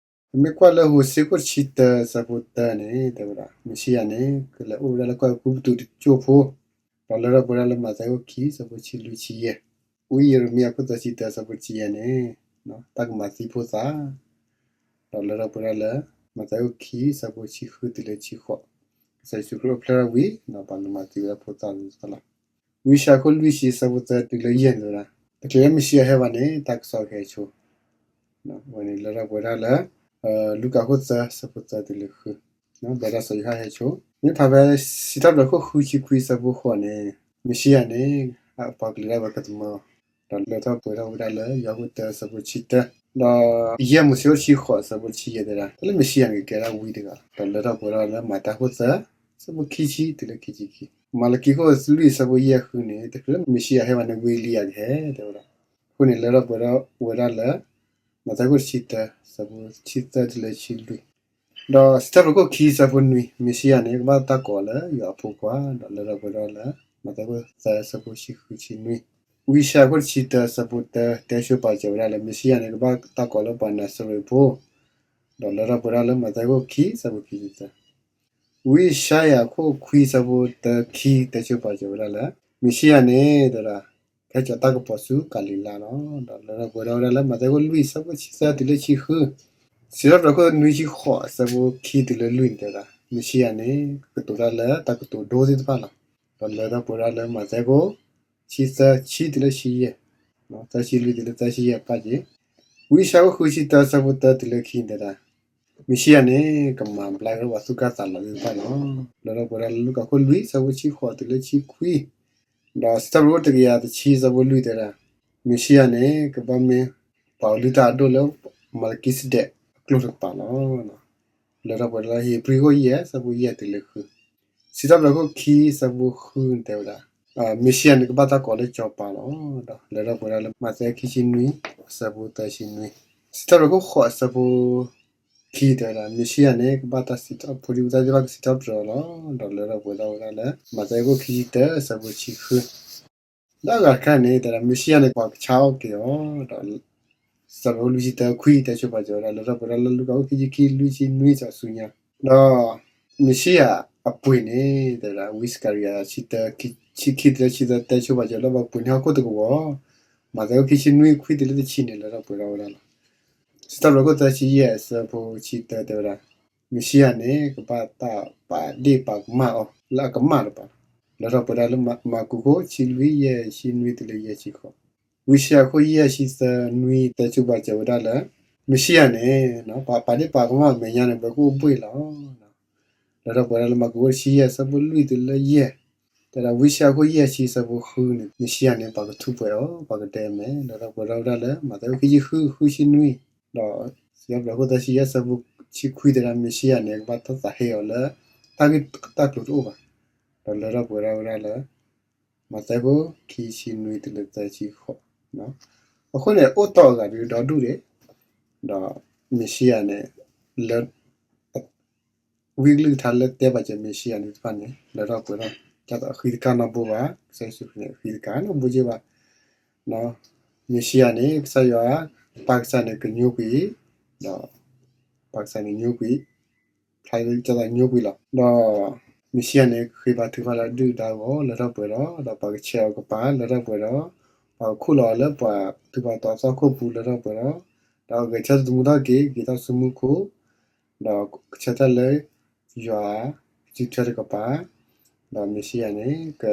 ပမ့ၢ်ကွၢ်လၢဟိၤၡ့ခိၣ်တဆံတၢ အဆၢဖိတၢန့ၣ် တဲဝဲဒၣ် မ့ၣ်ၡံအၤန့ၣ် ကလဲၤအိၣ်ဝဲဒၣ်လၢကီၢ်အဲၤကူပတူးတစိၢ်ဖိ, ဒီးလၢထီၣ်ပှဲၤထီၣ်လၢမးသဲခိၣ်ခံ အဆၢဖိဆံလွံၢ်ဆံယဲၢ်, ဝံယံးရမံယၤခိၣ်သၢဆံတၢ အဆၢဖိတဆံယဲၢ်န့ၣ် တၢ်ကမၤသံဖိသၣ်, ဒီးလၢထီၣ်ပှဲၤထီၣ်လၢ မးသဲခိၣ်ခံ အဆၢဖိဆံဃုတုၤလၢဆံဃိး, ကစၢ်ယ့ၣ်ၡူးခရံာ်အိၣ်ဖျဲၣ်ထီၣ်ဝံၤ ဒီးပှၤကမၤသံဝဲဒၣ်ဖိသၣ်လီၤ. ဝံယၡါယၤခိၣ်လွံၢ်ဆံ အဆၢဖိသၢတုၤလၢယဲၢ်န့ၣ်ဝဲဒၣ် တချုးလၢမ့ၣ်ၡံအၤဟဲဘၣ်န့ၣ် တၢ်ကစီၣ်ကဟဲဆိ, ဝဲန့ၣ်လၢထီၣ်ပှဲၤထီၣ်လၢ လူၤကၣ်ခိၣ်သၢ အဆၢဖိသၢတုၤလၢဃု, ဘၣ်ဆၣ်စီၤယိၤဟၣ်ဟဲဆိ, မ့ၢ်ဖးဖဲ စံးထီၣ်ပတြၢၤခိၣ်ဃုဆံခွံ အဆၢဖိဃိးန့ၣ် မ့ၣ်ၡံအၤန့ၣ် အပှၤကလုာ်ဒၣ်ဝဲကသမၢအီၤ, ဒီးလၢထီၣ်ပှဲၤထီၣ်ဝဲဒၣ်လၢယိၤဟၣ်ခိၣ်တၢ အဆၢဖိဆံတၢ, ဒီးယဲၢ်မိၤၡ့ခိၣ်တဆံဃိး အဆၢဖိတဆံယဲၢ်တဲဒၣ် တၢ်လၢမ့ၣ်ၡံအၤန့ၣ် ကကဲဒၣ်ဝံတဂၤလီၤ, ဒီးလၢထီၣ်ပှဲၤထီၣ်လၢမၤတၢ်ခိၣ်သၢ အဆၢဖိခံဆံတုၤလၢခံဆံခံ, မၤလကံခိၣ်လွံၢ် အဆၢဖိယဲၢ်ဃုန့ၣ် တချုးလၢမ့ၣ်ၡံအၤဟဲဘၣ်န့ၣ် ဝံအ့လံယၤကဟဲ တဲဝဲဒၣ်, အဃိန့ၣ် လၢထီၣ်ပှဲၤထီၣ်ဝဲဒၣ်လၢ မးသဲခိၣ်တဆံတၢ ဆၢဖိတဆံသၢတုၤလၢတဆံလွံၢ်, ဒီးစံးထီၣ်ပတြၢၤခိၣ်ခံ ဆၢဖိနွံ, မ့ၣ်ၡံယၤန့ၣ် ကဘၣ်တၢ်ကိးလၢယွၤအဖိခွါ, ဒီးလၢထီၣ်ပှဲၤထီၣ်လၢ မးသဲခိၣ်သၢ ဆၢဖိတဆံဃု တဆံနွံ, ဝံယၡါယၤခိၣ်တဆံတၢ ဆၢဖိတၢ တဲဆိပာ်စၢၤဝဲဒၣ်လၢ မ့ၣ်ၡံယၤန့ၣ် ကဘၣ်တၢ်ကိးလၢပှၤနၤစရ့းဖိ, ဒီးလၢထီၣ်ပှဲၤထီၣ်လၢ မးသဲခိၣ်ခံ ဆၢဖိခံဆံသၢ ဝံယၡါယၤခိၣ်ခွံ ဆၢဖိတၢ ခံ တဲဆိပာ်စၢၤဝဲဒၣ်လၢ မ့ၣ်ၡံယၤန့ၣ် တဲဝဲဒၣ် ကဟဲစိာ်တၢ်ကပီၤဆူကၤလံၤလါလီၤ. ဒီးလၢထီၣ်ပှဲၤထီၣ်ဝဲဒၣ်လၢ မးသဲခိၣ်လွံၢ် ဆၢဖိတဆံသၢတုၤလၢတဆံဃု, စံးထီၣ်ပတြၢၤခိၣ်နွံဆံဃိး ဆၢဖိခံတုၤလၢလွံၢ်န့ၣ် တဲဝဲဒၣ် မ့ၣ်ၡံယၤန့ၣ် ကကတိၤတၢ်လၢတၢ်ကတိၤဒိသ့ၣ်တဖၣ်လီၤ. ဒီးလၢထီၣ်ပှဲၤထီၣ်လၢ မးသဲခိၣ် ဆံသၢ ဆံတုၤလၢဆံယဲၢ်, သၢဆံလွံၢ်တုၤလၢသၢဆံယဲၢ်ပာ်က့ၤ, ဝံယၡါယၤခိၣ်ဃုဆံတၢ ဆၢဖိတၢတုၤလၢခံန့ၣ် တဲဝဲဒၣ် မ့ၣ်ၡံယၤန့ၣ် ကမၤဘျါက့ၤပှၤသူၣ်ကၢ်သးလီၤသ့ၣ်တဖၣ်လီၤ. လၢထီၣ်ပှဲၤထီၣ်လၢလူၤကၣ်ခိၣ်လွံၢ် ဆၢဖိတဆံဃိးတုၤလၢတဆံခွံ, ဒီးစံးထီၣ်ပတြၢၤခိၣ်တကယၤတဆံ ဆၢဖိလွံၢ်တဲဝဲဒၣ် မ့ၣ်ၡံယၤန့ၣ် ကဘၣ်မ့ၢ် ပှၤလုၢ်တၢ်အဒိၣ်လၢ မၤလကံစဒဲးအကျိာ်တကပၤလီၤ. လၢထီၣ်ပှဲၤထီၣ်လၢ ဧ့ၤဘြံၤခိၣ်ယဲၢ် ဆၢဖိယဲၢ်တုၤလၢဃု, စံးထီၣ်ပတြၢၤခိၣ်ခံ ဆၢဖိဃုန့ၣ် တဲဝဲဒၣ် မ့ၣ်ၡံယၤန့ၣ် ကဘၣ်တၢ်ကိးလၢစီၤပၤလီၤ. ဒီးလၢထီၣ်ပှဲၤထီၣ်လၢ မးသဲခံဆံနွံ ဆၢဖိသၢဆံနွံ, စံးထီၣ်ပတြၢၤခိၣ်ဃိး ဆၢဖိခံတဲဝဲဒၣ် မ့ၣ်ၡံယၤန့ၣ် ကဘၣ်တၢ်စံးထီၣ် ဖိဒံဖိသၣ်သ့ၣ်တဖၣ်ကစံးထီၣ်ပတြၢၤအီၤလီၤ. ဒီးလၢထီၣ်ပှဲၤထီၣ်ဝဲဒၣ်လၢ မးသဲခိၣ်ခံဆံတၢ ဆၢဖိတဆံဃု, ဒီးအဂၤတခါန့ၣ် တဲဝဲဒၣ် မ့ၣ်ၡံယၤန့ၣ် ပှၤကဆါအီၣ်က့ၤအီၤ, ဒီး စံးထီၣ်ပတြၢၤခိၣ်လွံၢ်ဆံတၢ ခွံတဲဆိပာ်စၢၤဝဲဒၣ် လၢထီၣ်ပှဲၤထီၣ်လၢလူၤကၣ်ခိၣ်ခံဆံခံ လွံၢ်ဆံနွံ စးဆူညါ, ဒီး မ့ၣ်ၡံယၤအပှ့ၤန့ၣ် တဲဝဲဒၣ် ဝံစကၤရံယၤ ဆံတၢ ဆံခံတုၤလၢဆံသၢ တဲဆိပာ်စၢၤလၢပှၤပှ့ၤန့ၢ်ဟီၣ်ခိၣ်တကဝီၤ, မးသဲခိၣ်ခံဆံနွံ ခွံတုၤလၢတဆံန့ၣ် လၢထီၣ်ပှဲၤထီၣ်ဝဲဒၣ်လီၤ. စံးထီၣ်ပတြၢၤခိၣ်သၢဆံယဲၢ် ဆၢဖိတဆံတၢတဲဝဲဒၣ် မ့ၣ်ၡံယၤန့ၣ် ကဘၣ်တၢ်ပာ်ဒ့ၣ်ပာ်ကမၣ်အီၤ လၢအကမၣ်တကပၤ, လၢထီၣ်ပှဲၤဒၣ်လၢ မၢ်ကူးခိၣ် ဆံလွံၢ် ယဲၢ်ဆံနွံတုၤလၢယဲၢ်ဆံဃိး, ဝံယၡါယၤခိၣ်ယဲၢ်ဆံသၢ နွံ တဲဆိပာ်စၢၤဝဲဒၣ်လၢ မ့ၣ်ၡံယၤန့ၣ် ပှၤပာ်ဒ့ၣ်ပာ်ကမၣ်အမဲာ်ညါန့ၣ် ပှၤကအိၣ်ဘှ့ၣ်လီၤ. လၢထီၣ်ပှဲၤဒၣ်လၢ မၢ်ကူးခိၣ်တဆံယဲၢ် ဆၢဖိလွံၢ်တုၤလၢယဲၢ်, တဲဒၣ် ဝံယၡါယၤခိၣ်ယဲၢ်ဆံ ဆၢဖိဃုန့ၣ် မ့ၣ်ၡံယၤန့ၣ် ပှၤကထူးပှဲၤအီၤ ပှၤကဒဲမဲာ်, လၢထီၣ်ပှဲၤဒၣ်ဝဲဒၣ်လၢ မးသဲခိၣ်ခံဆံဃု ဃုဆံနွံ, ဒီး စံးထီၣ်ပတြၢၤခိၣ်သၢဆံယဲၢ် ဆၢဖိတဆံခွံတဲဒၣ် မ့ၣ်ၡံယၤန့ၣ် ကဘၣ်တၢ်သးဟ့အီၤလၢ တၢ်ဂ့ၢ်တၢ်ကျိၤတအိၣ်ဘၣ်, ဒီးလၢထီၣ်ပှဲၤဒၣ်ဝဲဒၣ်လၢ မးသဲခိၣ်ခံဆံနွံတုၤလၢသၢဆံဃိး, အဃိန့ၣ် အိၣ်တီၢ်အဂၤဒုးဒီဒူၣ်ဒံး, ဒီး မ့ၣ်ၡံယၤန့ၣ် လၢ ဝံအကလုၢ်ကထါလၢတဲပာ်စၢၤမ့ၣ်ၡံယၤန့ၣ်တဖၣ်န့ၣ် လၢထီၣ်ပှဲၤထီၣ် ဒ်သိးအဃံတကၢ်နီတဘိဘၣ်, ကစၢ်ယ့ၣ်ၡူးခရံာ်န့ၣ် အဃံတကၢ်နီတဘိက့ဘၣ်, မ့ၣ်ၡံယၤန့ၣ် ကစၢ်ယွၤ ပၢ်ကစၢ်န့ၣ်ကညိကွံာ်, ဒီး ပၢ်ကစၢ်န့ၣ်ညိကွံာ်, ဖျါလၢကစၢ်ယွၤညိကွံာ်လီၤ. ဒီး မ့ၣ်ၡံယၤန့ၣ် ဃ့ဘါထုကဖၣ်လၢအဒုၣ်အဒါအဂီၢ် လၢထီၣ်ပှဲၤထီၣ်, ဒီးပှၤကဆဲးအီၤကပၤ လၢထီၣ်ပှဲၤထီၣ်, ပှၤကခူၣ်လီၤအီၤလၢပှၤသူၣ်ဘၣ်တီၤအသီခိၣ်ပူၤ လၢထီၣ်ပှဲၤထီၣ်, ဒီးအဂဲၤဆၢထၢၣ်သမူထီၣ်က့ၤ က့ၤထီၣ်ဆူမူခိၣ်, ဒီးကဆၢထၢၣ်လၢ ယွၤ စုထွဲတကပၤ, ဒီးမ့ၣ်ၡံယၤန့ၣ် က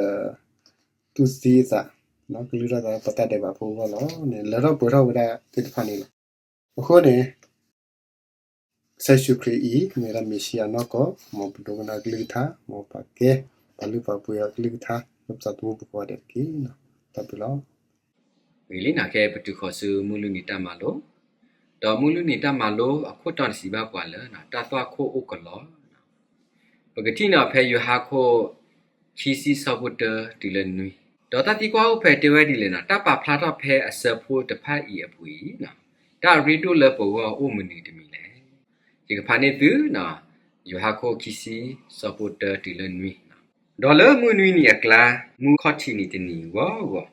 တူၢ်သံအသး, ကလုၢ်ထီၣ်သးလၢပတၢ်ဒဲးဘးဖိအဂီၢ်လီၤန့ၣ် လၢထီၣ်ပှဲၤထီၣ်ဝဲဒၣ်သ့ၣ်တဖၣ်န့ၣ်လီၤ. အဃိန့ၣ် ကစၢ်ယ့ၣ်ၡူးခရံာ်အံၤ မ့ၢ်ဝဲဒၣ်မ့ၣ်ၡံယၤနီၢ်ကီၢ် မ်ပဒိကနၣ်ကလုၢ်ကထါ, မ်ပကဲ ပှၤလုၢ်ပှၤပှ့ၤအကလုၢ်ကထါ လၢပသးသမူပူၤကိးဂၤဒဲးတက့ၢ်. တၢ်ဘျုးလီၤ. ဂ့ၤလံန့ၣ် ကဲပတုၤဃီၤဆူမုၢ်လွံၢ်နံၤတၢ်မၤလိ, ဒီးမုၢ်လွံၢ်နံၤတၢ်မၤလိအခိၣ်တီန့ၣ်စံးဘၣ်ပှၤလၢ တၢ်သွၣ်ခိၣ်အိၣ်ကလီ, ပကထံၣ်န့ၢ်အီၤဖဲယိၤဟၣ်ခိၣ်ခံဆံဆၢဖိတၢတုၤလၢနွံ, ဒီးတၢ်သံကွၢ်အိၣ်ဖဲတဲဝဲဒ်လဲၣ်န့ၣ် တၢ်ပာ်ဖျါထီၣ်ဖဲအဆၢဖိတဖၣ်အံၤအပူၤအံၤ, တၢ်အရ့ဒိၣ်လၢပဂီၢ်အိၣ်မနုၤတမံၤလဲၣ်. ယကဖးန့ၢ်သု ယိၤဟၣ်ခိၣ်ခံဆံ ဆၢဖိတၢတုၤလၢနွံ, ဒီးလၢမုၢ်နွံနံၤအကျါ မူခီၣ်ထံးနံၤတနံၤဂီၢ်ဂီၢ်,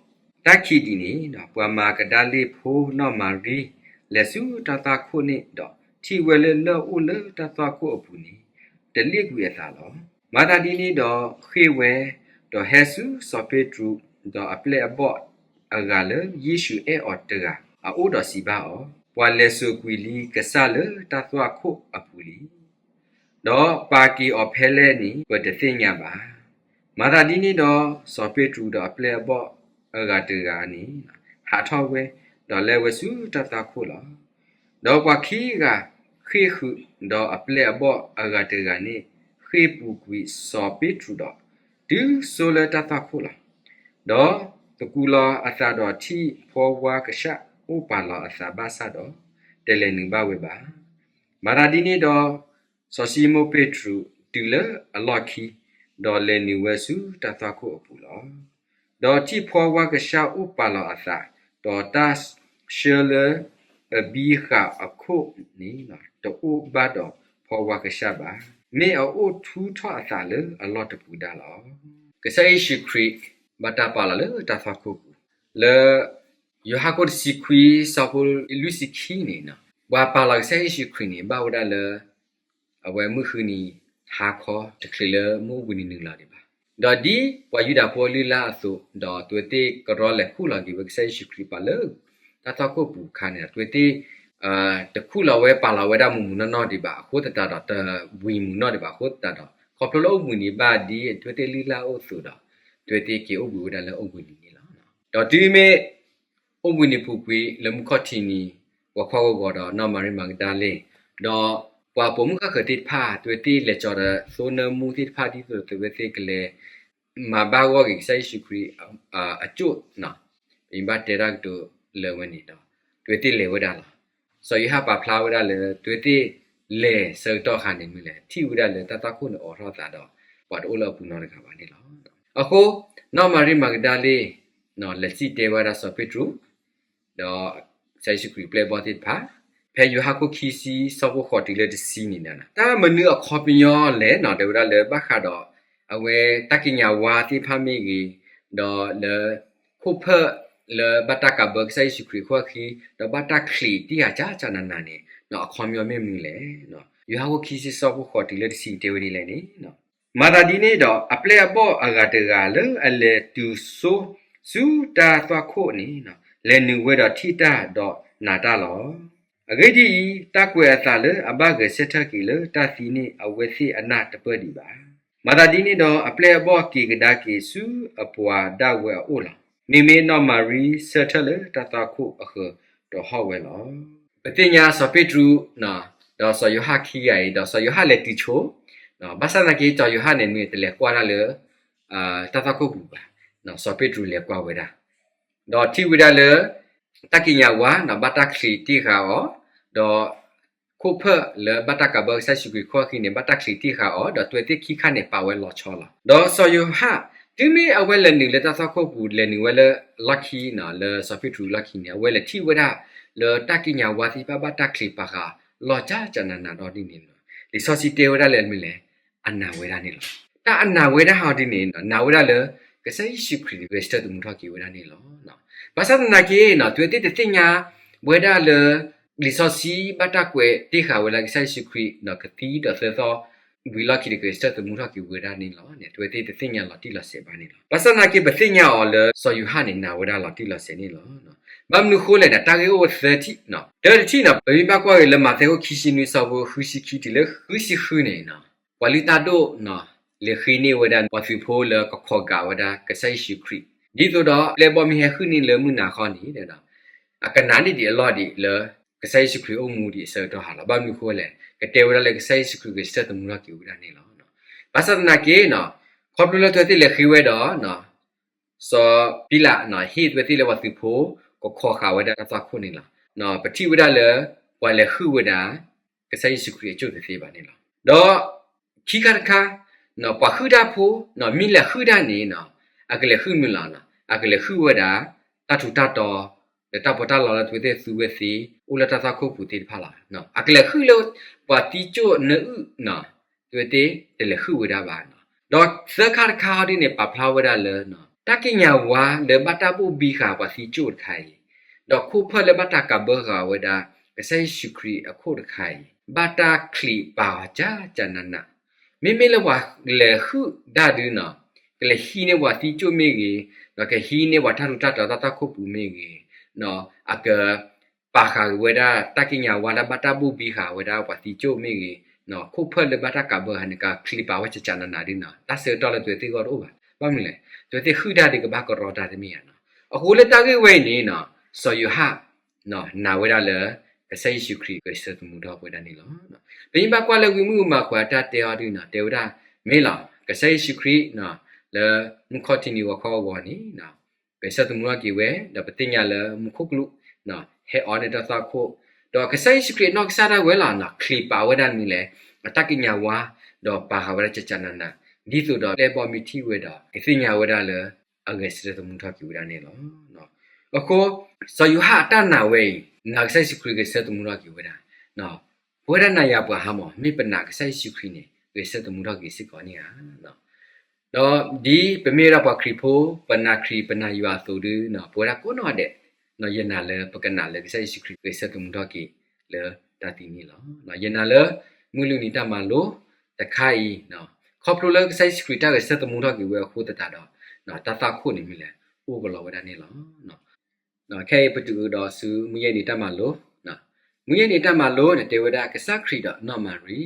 တၢ်ခံးဒံးန့ၣ် ပှၤမၤကဒၤလ့ၣ်ဖိနီၢ်မၤရံ လဲၤဆူတၢ်သွၣ်ခိၣ်န့ၣ်ဒီး ထံၣ်ဝဲလၢလၢၢ်အိၣ်လၢတၢ်သွၣ်ခိၣ်အပူၤန့ၣ် တလ့ၣ်ကွံာ်အသးလီၤ. မၤသးဒ်န့ၣ်ဒီးဃ့ၢ်ဝဲ, ဒီးဟဲဆူစီၤပ့းတရူး ဒီးအပျဲၢ်အဘီၣ်အဂၤလၢယ့ၣ်ၡူးအဲၣ်အီၤတဂၤအအိၣ်ဒီးစံးဘၣ်အီၤ, ပှၤလဲၤစိာ်ကွံာ်လံကစၢ်လၢတၢ်သွၣ်ခိၣ်အပူၤလံ. ဒီးပာ်က့ၤအီၤဖဲလဲၣ်န့ၣ် ပတသ့ၣ်ညါဘၣ်. မၤသးဒ်န့ၣ်ဒီး စီၤပ့းတရူးဒီးအပျဲၢ်အဘီၣ်အဂၤတဂၤန့ၣ် ဟးထီၣ်ဝဲ, ဒီးလဲၤဝဲဆူတၢ်သွၣ်ခိၣ်လီၤ. ဒီးပှၤခံဂၤဃ့ၢ်ဃုာ်, ဒီးအပျဲၢ်အဘီၣ်အဂၤတဂၤန့ၣ် ဃ့ၢ်ပူၤကွံာ်စီၤပ့းတရူးဒီး တုၤစိလၢတၢ်သွၣ်ခိၣ်လီၤ. ဒီးသကူးလီၤအသးဒီးထံၣ်ဖှီဝါကဆှၣ်အိၣ်ပာ်လီၤအသးဘၣ်ဆၣ်ဒီး တလဲၤနုာ်ဘၣ်ဝဲဘၣ်. မၤသးဒ်န့ၣ်ဒီး စီၤၡံမိၣ်ပ့းတရူးတုၤလၢအလီၢ်ခံ, ဒီးလဲၤနုာ်ဝဲဆူတၢ်သွၣ်ခိၣ်အပူၤလီၤ. ဒီးထံၣ်ဖှီဝါကဆှၣ်အိၣ်ပာ်လီၤအသး, ဒီးတၢ်ဆှၢလၢ ပဘံဃာ်အခိၣ်န့ၣ် တအိၣ်ဘၣ်ဒီးဖီဝါကစၢ်ဘၣ်. မ့ၢ်အအိၣ်ထူထီၣ်အသးလၢအလီၢ်တပူၤဒၣ်လီၤ. ကစၢ်ယ့ၣ်ၡူးခရံာ် ဘၣ်တၢ်ပာ်လီၤလၢတၢ်သွၣ်ခိၣ်ပူၤ လၢ ယိၤဟၣ်ခိၣ်တဆံခွံ ဆၢဖိလွံၢ်ဆံခံန့ၣ် ပှၤပာ်လီၤကစၢ်ယ့ၣ်ၡူးခရံာ်န့ၣ် ဘၣ်ဝဲဒၣ်လၢ အဝဲမုၢ်ဃုနံၤဟါခီ တချုးလၢမုၢ်အိၣ်ဘှံးနံၤနုာ်လီၤဒံးဘၣ်. ဒီးဒ်ပှၤယူဒၤဖိလုၢ်လၢ်အသိး ဒီးအဝဲသ့ၣ်ကရီလဲၤခူၣ်လီၤက့ၤဝဲကစၢ်ယ့ၣ်ၡူးခရံာ်ပာ်လၢ တၢ်သွၣ်ခိၣ်ပူၤအခါန့ၣ် အဝဲသ့ၣ် တခူၣ်လီၤဝဲပာ်လီၤဝဲဒၣ်မုၢ်မုၢ်နီၢ်နီၢ်ဒံးဘၣ်အဃိသတးဒီး တဝံၤမုၢ်နီၢ်ဒံးဘၣ်အဃိသတးဒီး ခီဖျိလၢအိၣ်ဘှံးနံၤဘၣ်ဒ်အဝဲသ့ၣ်လုၢ်လၢ်အသိးဒီး အဝဲသ့ၣ်က့ၤအိၣ်ဘှံးဝဲဒၣ်လၢအိၣ်ဘှံးနံၤန့ၣ်လီၤ. ဒီးတုၤမ့ၢ် အိၣ်ဘှံးနံၤပူၤကွံာ်လၢမုၢ်ခီၣ်ထံးနံၤ ဂီၤခီဂီၤဂီၤဒီးနီၢ်မၤရံမၤကဒၤလ့ၣ် ဒီးပှၤပိာ်မုၣ်ဃၣ်ဃၢၤသ့ၣ်တဖၣ် အဝဲသ့ၣ်လဲၤကၠီၤဒီးသိနၢမူသ့ၣ်တဖၣ်ဒ်သိးအဝဲသ့ၣ်ကလဲၤ မၤဘၣ်ဂီၢ်က့ၤကစၢ်ယ့ၣ်ၡူးခရံာ်အစိၣ် ပမ့ၢ်ဘၣ်တဲတၢ်ကတိၤလၢအဝဲန့ၣ်ဒီး အဝဲသ့ၣ်လဲၤဝဲဒၣ်လီၤ. စီၤယိၤဟၣ်ပာ်ဖျါဝဲဒၣ်လၢ အဝဲသ့ၣ်လဲၤဆၢကတီၢ်အခါန့ၣ်မ့ၢ်လဲၣ် ထံၣ်ဝဲဒၣ်လၢတၢ်သွၣ်ခိၣ်န့ၣ်အိးထီၣ်အသးဒီး ပှၤတအိၣ်လၢအပူၤနီတဂၤဘၣ်န့ၣ်လီၤ. အဃိ နီၢ်မၤရံမၤကဒၤလ့ၣ် လဲၤစံၣ်တဲဝဲဒၣ်စီၤပ့းတရူး ဒီးကစၢ်ယ့ၣ်ၡူးခရံာ်ပျဲၢ်ဘီၣ်သ့ၣ်တဖၣ် ဖဲယိၤဟၣ်ခိၣ်ခံဆံ ဆၢဖိဃိးတုၤလၢတဆံန့ၣ်ဒီး တၢ်မနုၤအခီပညီလဲၣ်န့ၣ် တဲဝဲဒၣ်လၢဘၣ်ဃးဒီး အဝဲတၢ်ကံးညာ်ဝါသ့ၣ်တဖၣ်မ့ၢ်ဂ့ၤ, ဒီးလၢ ခိၣ်ဖၢၣ်လၢဘၣ်တၢ်ကးဘၢကစၢ်ယ့ၣ်ၡူးခရံာ်အခိၣ်အဃံ, ဒီးဘၣ်တၢ်ချံးတံၢ်ဃာ်ကၢ်ကၢ်နးနးန့ၣ် အခီပညီမ့ၢ်မနုၤလဲၣ်. ယိၤဟၣ်ခိၣ်ခံဆံ ဆၢဖိဃိးတုၤလၢတဆံတဲဝဲဒ်လဲၣ်န့ၣ် မၤသးဒ်န့ၣ်ဒီး အပျဲၢ်အဘီၣ်အဂၤတဂၤလၢအလဲၤတုၤစိဆူတၢ်သွၣ်ခိၣ်န့ၣ် လဲၤနုာ်ဝဲဒီးထံၣ်တၢ်ဒီးနာ်တၢ်လီၤ. အဂ့ၢ်ဒ်အံၤ, တၢ်ကွဲးအသးလၢအဘၣ်ဂဲၤဆၢထၢၣ်က့ၤလၢတၢ်သံန့ၣ် အဝဲသ့ၣ်အနၢ်တပၢၢ်ဒံးဘၣ်. မၤသးဒ်န့ၣ်ဒီး အပျဲၢ်အဘီၣ်က့ၤကဒါက့ၤဆူအပှၤဒၣ်ဝဲအအိၣ်လီၤ. မ့မ့ၢ်နီၢ်မၤရံဆၢထၢၣ်လၢတၢ်သွၣ်ခိၣ်အဃၢၤဒီးဟီၣ်ဝဲလီၤ. ပသ့ၣ်ညါစီၤပ့းတရူး ဒီးစီၤယိၤဟၣ်ခံဂၤအံၤ ဒီးစီၤယိၤဟၣ်လဲၤတုၤဆိ ဘၣ်ဆၣ်သနာ်က့ စီၤယိၤဟၣ်န့ၣ်မ့ၢ်တလဲၤကွၢ်တၢ်လၢ တၢ်သွၣ်ခိၣ်ပူၤဘၣ်. စီၤပ့းတရူးလဲၤကွၢ်ဝဲဒၣ် ဒီးထံၣ်ဝဲဒၣ်လၢ တၢ်ကံးညာ်ဝါ ဘၣ်တၢ်ချံးတံၢ်ဃာ်အီၤ, ဒီး ခိၣ်ဖၢၣ်လၢဘၣ်တၢ်ကးဘၢကစၢ်ယ့ၣ်ၡူးခရံာ်အခိၣ်အဃံန့ၣ် ဘၣ်တၢ်ချံးတံၢ်ဃာ်အီၤ ဒီးအဝဲသ့ၣ်ခံခါန့ၣ်ပာ်ဝဲလီၤဆီလီၤ. ဒီးစီၤယိၤဟၣ် တုၤမ့ၢ်အဝဲလဲၤနုာ်လၢတၢ်သွၣ်ခိၣ်ပူၤ လဲၤနုာ်ဝဲလၢလီၢ်ခံန့ၣ် လၢစီၤပ့းတရူးလီၢ်ခံန့ၣ် အဝဲလဲၤထံၣ်ဝဲဒၣ်လၢတၢ်ကံးညာ်ဝါသ့ၣ်တဖၣ်ဘၣ်တၢ်ချံးပာ်ဃာ်လီၤကၢ်ကၢ်နးနးဒီးဒ်န့ၣ်လီၤ. လံာ်စီဆှံတဲဝဲဒၣ်လၢမနုၤလဲၣ်, အနာ်ဝဲဒၣ်န့ၣ်လီၤ. တၢ်အနာ်ဝဲဒၣ်ဟီဒ်န့ၣ် နာ်ဝဲဒၣ်လၢ ကစၢ်ယ့ၣ်ၡူးခရံာ်န့ၣ် ဂဲၤဆၢထၢၣ်သမူထီၣ်က့ၤဝဲဒၣ်န့ၣ်လီၤ. ဘၣ်ဆၣ်သနာ်က့ အဝဲသ့ၣ်တသ့ၣ်ညါဝဲဒၣ်လၢ လံာ်စီဆှံဘၣ်တၢ်ကွဲးတ့ၢ်ဃာ်ဝဲလၢကစၢ်ယ့ၣ်ၡူးခရံာ် ကသံဒီးသၢသီ ဝံၤလီၢ်ခံဒီး ဂဲၤဆၢထၢၣ်သမူထီၣ်က့ၤဝဲဒၣ်န့ၣ်လီၤန့ၣ် အဝဲသ့ၣ်တသ့ၣ်ညါလီၤတံၢ်လီၤဆဲးဘၣ်န့ၣ်လီၤ. ဘၣ်ဆၣ်သနာ်က့ ပသ့ၣ်ညါအီၤလၢစီၤယိၤဟၣ်န့ၣ် နာ်ဝဲဒၣ်လီၤတံၢ်လီၤဆဲးန့ၣ်လီၤ. ဘၣ်မနုၤဃိလဲၣ်န့ၣ် တၢ်ဂ့ၢ်အိၣ်ဝဲသၢထံၣ်, တၢတထံၣ်န့ၣ် ပမ့ၢ်ဘၣ်ကွၢ်က့ၤလၢမးသဲခိၣ်ခံဆံနွံ ဆၢဖိဃုဆံခံတုၤလၢဃုဆံဃုန့ၣ် ပှၤလုၢ်တၢ်ဒိၣ် လဲၤဃ့န့ၢ်ဝဲဒၣ်ပှၤသုးဖိလၢကခီးကးဝဲဒၣ်ကစၢ်ယ့ၣ်ၡူးခရံာ် ဒ်သိးဒီး ပျဲၢ်ဘီၣ်မ့ၢ်ဟဲဟုၣ်န့ၢ်လၢမုၢ်နၤခီန့ၣ် အကနာ်န့ၢ်ဒံးအလီၢ်ဒံးလၢ ကစၢ်ယ့ၣ်ၡူးခရံာ်အိၣ်မူဒံးအဆၢကတီၢ်ဟးလီၤ. ဘၣ်မနုၤဃိလဲၣ် ကတဲဝဲဒၣ်လၢကစၢ်ယ့ၣ်ၡူးခရံာ် ဂဲၤဆၢထၢၣ်သမူထီၣ်က့ၤဝဲဒၣ်န့ၣ်လီၤ. ဘၣ်ဆၣ်သနာ်က့ ခီဖျိလၢအဝဲသ့ၣ်လဲၤဃ့ဝဲဒီး စီၤပံလး ဟ့ၣ်အဝဲသ့ၣ်လၢပှၤသုးဖိ ကခီးဃာ်ဝဲဒၣ်တၢ်သွၣ်ခိၣ်န့ၣ်လီၤ. ပထံၣ်ဝဲဒၣ်လၢ ပှၤလဲၤဟုၣ်ဝဲဒၣ် ကစၢ်ယ့ၣ်ၡူးခရံာ်အစိၣ်သ့သ့ဘၣ်န့ၣ်လီၤ. ဒီး ခံခါတခါ ပှၤဟုၣ်တၢ်ဖိ မ့ၢ်လဲၤဟုၣ်တၢ်န့ၣ် အကလဲၤဟုၣ်မနုၤလဲၣ်, အကလဲၤဟုၣ်ဝဲဒၣ် တၢ်ထူးတၢ်တီၤ ဒီးတၢ်ပီးတၢ်လီလၢအဝဲသ့ၣ်သူဝဲသ့ အိၣ်လၢတၢ်သွၣ်ခိၣ်ပူၤသ့ၣ်တဖၣ်လီၤ. အကလဲၤဟုၣ်လၢ ပှၤသံကၠိၣ်နၢအုၣ် အဝဲသ့ၣ်တလဲၤဟုၣ်ဝဲဒၣ်ဘၣ်. ဒီးသၢခါတခါဟီဒ်န့ၣ် ပာ်ဖျါဝဲဒၣ်လၢ တၢ်ကံးညာ်ဝါလၢဘၣ်တၢ်ဘိၣ်ဘံဃာ်ပှၤသံကၠိၣ်တခါအံၤ, ဒီးခိၣ်ဖၢၣ်လၢဘၣ်တၢ်ကးဘၢဃာ်ဝဲဒၣ် ကစၢ်ယ့ၣ်ၡူးခရံာ်အခိၣ်တခါအံၤ ဘၣ်တၢ်ချံးပာ်အီၤကၢ်ကၢ်နးနး, မ့မ့ၢ်လၢပှၤလဲၤဟုၣ်ဒၣ်ဒုန့ၣ် ကလဲၤဟံးန့ၢ်ပှၤသံကၠိၣ်မ့ၢ်ဂ့ၤ, ဒီးကဟံးန့ၢ်ပှၤတၢ်ထူးတၢ်တီၤတၢ်သွၣ်ခိၣ်ပူၤမ့ၢ်ဂ့ၤ, အက ပာ်ဃာ်ဝဲဒၣ်တၢ်ကံးညာ်ဝါလၢဘၣ်တၢ်ဘိၣ်ဘံဃာ်ဝဲဒၣ်ပှၤသံကၠိၣ်မ့ၢ်ဂ့ၤ, ခိၣ်ဖၢၣ်လၢဘၣ်တၢ်ကးဘၢဃာ်န့ၣ် ကချံးပာ်ဝဲကၢ်ကၢ်နးနးဒ်န့ၣ် တၢ်ဆၢကတီၢ်လၢအဝဲသ့ၣ်ဂီၢ်တအိၣ်ဘၣ်. ဘၣ်မနုၤလဲၣ်, အဝဲသ့ၣ်ဟုၣ်ဒၣ်ဒုးကဘၣ်ကရီတၢ်တမ့ၢ်ဧါ. အဃိလၢတၢ်ဂ့ၢ်ဝဲအံၤန့ၣ် စီၤယိၤဟၣ် နာ်ဝဲဒၣ်လၢ ကစၢ်ယ့ၣ်ၡူးခရံာ်ဂဲၤဆၢထၢၣ်သမူထီၣ်ဝဲဒၣ်န့ၣ်လီၤ. ပမ့ၢ်ဘၣ်ကွၢ်လၢဝံမုၣ်ကမၤခွဲးအတၢ်တဲအီၤဒ်န့ၣ် တဲဝဲဒၣ် မ့ၢ်လီၤ ကစၢ်ယ့ၣ်ၡူးခရံာ် လၢမုၢ်ခီၣ်ထံးနံၤဂီၤခီဂီၤန့ၣ် ဂဲၤဆၢထၢၣ်သမူထီၣ်က့ၤဝဲ ဒီးပသ့ၣ်ညါလၢမူခိၣ်ကလူး ဟဲအီၣ်န့ၢ်တၢ်သွၣ်ခိၣ်, ဒီးကစၢ်ယ့ၣ်ၡူးခရံာ်အနီၢ်ကစၢ်ဒၣ်ဝဲလီၤ ချံးပာ်ဝဲဒၣ်မနုၤလဲၣ်, အတၢ်ကံးညာ်ဝါ ဒီးပာ်ဃာ်ဝဲဒၣ်ကၢ်ကၢ်နးနး, ဒ်သိးဒီးပျဲၢ်ဘီၣ်မ့ၢ်ထံၣ်ဝဲဒီး ကသ့ၣ်ညါဝဲဒၣ်လၢ အဂဲၤဆၢထၢၣ်သမူထီၣ်က့ၤဝဲဒၣ်န့ၣ်လီၤ. အဃိ စီၤယိၤဟၣ်အတၢ်နာ်ဝဲအံၤ နာ်ကစၢ်ယ့ၣ်ၡူးခရံာ်ဂဲၤဆၢထၢၣ်သမူထီၣ်က့ၤဝဲဒၣ်, ပဝဲဒၣ်နၤယၤပှၤဟါမး မ့ၢ်ပနာ်ကစၢ်ယ့ၣ်ၡူးခရံာ်န့ၣ် ဂဲၤဆၢထၢၣ်သမူထီၣ်က့ၤစ့ၢ်ကီးန့ၣ်ဧါ. ဒီးဒ်ပမ့ၢ်ဝဲဒၣ်ပှၤခရံာ်ဖိ ပနာ်ခရံာ်ပနာ်ယွၤအသိးဒီး ပဝဲဒၣ်ကိးနီၢ်ဒဲး ယနာ်လၢပကနာ်လၢကစၢ်ယ့ၣ်ၡူးခရံာ်ဂဲၤဆၢထၢၣ်သမူထီၣ်က့ၤလၢတၢ်သံန့ၣ်လီၤ. ယနာ်လၢ မုၢ်လွံၢ်နံၤတၢ်မၤလိတခါအံၤ ခီဖျိလၢကစၢ်ယ့ၣ်ၡူးခရံာ်တၢ်ဂဲၤဆၢထၢၣ်သမူထီၣ်က့ၤဝဲအဃိသတးဒီး တၢ်သွၣ်ခိၣ်န့ၣ်မ့ၢ်လဲၤအိၣ်ကလီဝဲဒၣ်န့ၣ်လီၤ. ခဲအံၤပတုၤကဒီးဆူမုၢ်ယဲၢ်နံၤတၢ်မၤလိ, မုၢ်ယဲၢ်နံၤတၢ်မၤလိန့ၣ် တဲဝဲဒၣ်ကစၢ်ခရံာ်ဒီးနီၢ်မၤရံ, လီ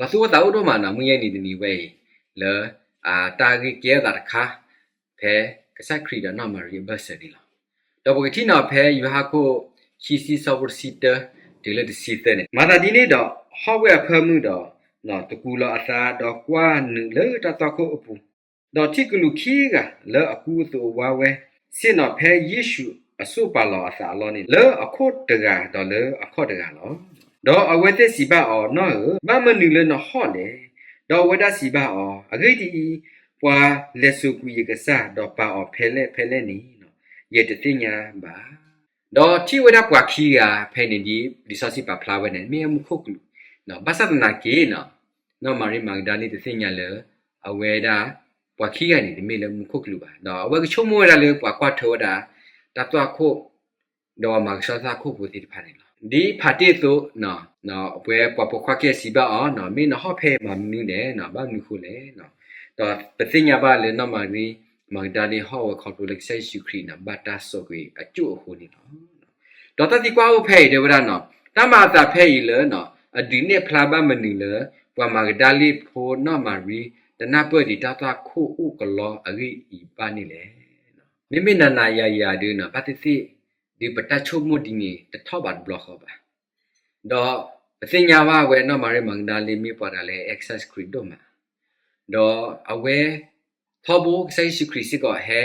ၤသူၣ်အိၣ်သးအိၣ်ဒိၣ်မးနီၤ မုၢ်ယဲၢ်နံၤတနံၤဝဲအံၤ လၢ တၢ်ဂ့ၢ်ကဲထီၣ်သးတခါ ဖဲကစၢ်ခရံာ်ဒီးနီၢ်မၤရံအဘၢၣ်စၢၤန့ၣ်လီၤ. ဒီးပကထံၣ်နီၤဖဲယိၤဟၣ်ခိၣ်ခံဆံဆၢဖိတဆံတၢ တုၤလၢတဆံသၢန့ၣ်, မၤသးဒ်န့ၣ်ဒီး ဟီၣ်ဝဲအဖၢမုၢ်ဒီး တကူးလီၤအသးဒီးကွၢ်နုာ်လၢတၢ်သွၣ်ခိၣ်အပူၤ, ဒီးထံၣ်ကလူးခံဂၤလၢအကူအသိးအဝါဝဲ ဆ့ၣ်နီၤဖဲယ့ၣ်ၡူးအစိၣ်ပာ်လီၤအသးအလီၢ်န့ၣ် လၢအခိၣ်တဂၤဒီးလၢအခီၣ်တဂၤလီၤ. ဒီးအဝဲသ့ၣ်စံးဘၣ်အီၤ, နီၢ်ဧၢ, ဘၣ်မနုၤလၢနဟီၣ်လဲၣ်. ဒီးအဝဲဒၣ်စံးဘၣ်အီၤ, အဂ့ၢ်ဒ်အံၤ, ပှၤလဲၤစိာ်ကွံာ်ယကစၢ် ဒီးပာ်အီၤဖဲလဲၣ်ဖဲလဲၣ်န့ၣ် ယတသ့ၣ်ညါဘၣ်. ဒီးထံၣ်ဝဲဒၣ်ပှၤခံဂၤဖဲန့ၣ်ဒ် လံာ်စီဆှံပာ်ဖျါဝဲန့ၣ် မ့ၢ်မူခိၣ်ကလူး, ဘၣ်ဆၣ်သနာ်က့နီၤ နီၢ်မၤရံမၤကဒၤလ့ၣ်တသ့ၣ်ညါလၢ အဝဲဒၣ် ပှၤခံဂၤန့ၣ် တမ့ၢ်လၢမူခိၣ်ကလူးဘၣ်. ဒီးအဝဲကဆိကမိၣ်ဝဲဒၣ်လၢပှၤကွၢ်ထွဲဝဲဒၣ် တၢ်သွၣ်ခိၣ် ဒီးပှၤမၤကဆှီတၢ်သွၣ်ခိၣ်ဖိသ့ၣ်တဖၣ်န့ၣ်လီၤ. ဒ်ဖးတ့ၢ်အသိး အဝဲပှၤပိာ်ခွါခံဂၤစံးဘၣ်အီၤ, မ့ၢ်နဟီၣ်ဖဲအံၤမၤမနုၤလဲၣ်, ဘၣ်မနုၤဃိလဲၣ်. ဒီးပသ့ၣ်ညါဘၣ်လၢနီၢ်မၤရံမၤကဒၤလ့ၣ်ဟီၣ်ဝဲခီဖျိလၢကစၢ်ယ့ၣ်ၡူးခရံာ်န့ၣ် ဘၣ်တၢ်စိာ်ကွံာ်အစိၣ်အဃိန့ၣ်လီၤ. ဒီးတၢ်သံကွၢ်အိၣ်ဖဲအံၤတဲဝဲဒၣ်နီၤ, တၢ်မၤအသးဖဲအံၤလၢ အဒုးနဲၣ်ဖျါဘၣ်မနုၤလၢ ပှၤမၤကဒၤလ့ၣ်ဖိနီၢ်မၤရံ တနၢ်ပၢၢ်ဒံးတၢ်သွၣ်ခိၣ်အိၣ်ကလီအဂ့ၢ်အံၤဘၣ်န့ၣ်လဲၣ်. မ့မ့ၢ်နၤနၤယၤယၤဒုနီၤ ဘၣ်သ့ၣ်သ့ၣ် ဒ်ပတၢ်ဆိကမိၣ်ဒ်န့ၣ် တထီၣ်ဘးတဘျီဃီဘၣ်. ဒီးပသ့ၣ်ညါဘၣ်ဝဲနီၢ်မၤရံမၤကဒၤလ့ၣ်မ့ၢ်ပှၤတဂၤလၢအဲၣ်ကစၢ်ယ့ၣ်ၡူးခရံာ်ဒိၣ်မး, ဒီးအဝဲ ထီဘိကစၢ်ယ့ၣ်ၡူးခရံာ်စ့ၢ်ကီးဟဲ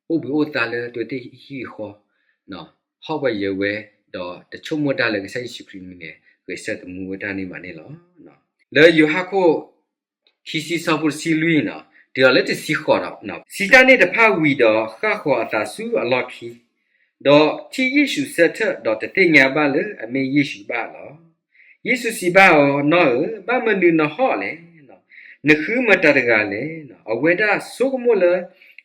အိၣ်ဘှံးအိၣ်သါလၢအဝဲသ့ၣ်ဟံၣ်ဃီ, ဟီၣ်ဝဲယၢၤဝဲ, ဒီးတဆိကမိၣ်ဒၣ်လၢကစၢ်ယ့ၣ်ၡူးခရံာ်မ့ၢ်လဲၣ် ဂဲၤဆၢထၢၣ်သမူဝဲဒၣ်န့ၣ်ဘၣ်န့ၣ်လီၤ. လၢယိၤဟၣ်ခိၣ် ခံဆံဆၢဖိတဆံလွံၢ်နီၤ တုၤလီၤလၢတဆံဃိးဒီး စံးတၢ်န့ၣ်တဖၣ်ဝံၤဒီး ဃၣ်ဃီၤအသးဆူအလီၢ်ခံ, ဒီးထံၣ်ယ့ၣ်ၡူးဆၢထၢၣ် ဒီးတသ့ၣ်ညါဘၣ်လၢအမ့ၢ်ယ့ၣ်ၡူးဘၣ်လီၤ. ယ့ၣ်ၡူးစံးဘၣ်အီၤ, နီၢ်ဧၢ, ဘၣ်မနုၤနဟီၣ်လဲၣ်. နဃုမတၤတဂၤလဲၣ်. အဝဲဒၣ်ဆိကမိၣ်လၢ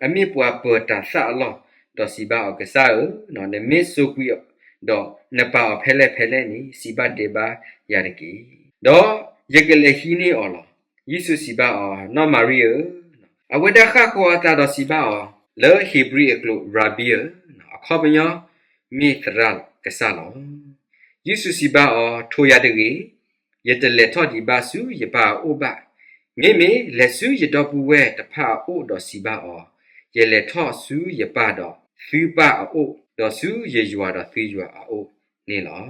အမ့ၢ်ပှၤပၢၤတၤသၣ်အလီၢ်, ဒီးစံးဘၣ်အီၤ, ကစၢ်ဧၢ, နမ့ၢ်စိာ်ကွံာ်ဒီး နပာ်အီၤဖဲလဲၣ်ဖဲလဲၣ်န့ၣ် စံးဘၣ်တဲဘၣ်ယၤတက့ၢ်, ဒီးယကလဲၤဟံးန့ၢ်အီၤလီၤ. ယ့ၣ်ၡူးစံးဘၣ်အီၤ, နီၢ်မၤရံဧၢ. အဝဲဒၣ်ဃၣ်ဃီၤအသးဒီးစံးဘၣ်အီၤ, လၢဧ့ၤဘြံၤအကျိာ် ရၤဘံဧၢ, အခီပညီ မ့ၢ်သရၣ်ကစၢ်လီၤ. ယ့ၣ်ၡူးစံးဘၣ်အီၤ, ထိးယၤတဂ့ၤ, ယတလဲၤထီၣ်ဒံးဘၣ်ဆူယပၢ်အအိၣ်ဘၣ်. မ့မ့ၢ်လဲၤဆူယဒီပုၢ်ဝဲၢ်တဖၣ်အအိၣ်ဒီးစံးဘၣ်အီၤ, ယလဲၤထီၣ်ဆူယပၢ်ဒီးသုပၢ်အအိၣ်, ဒီးဆူယယွၤဒီးသုယွၤအအိၣ်န့ၣ်လီၤ.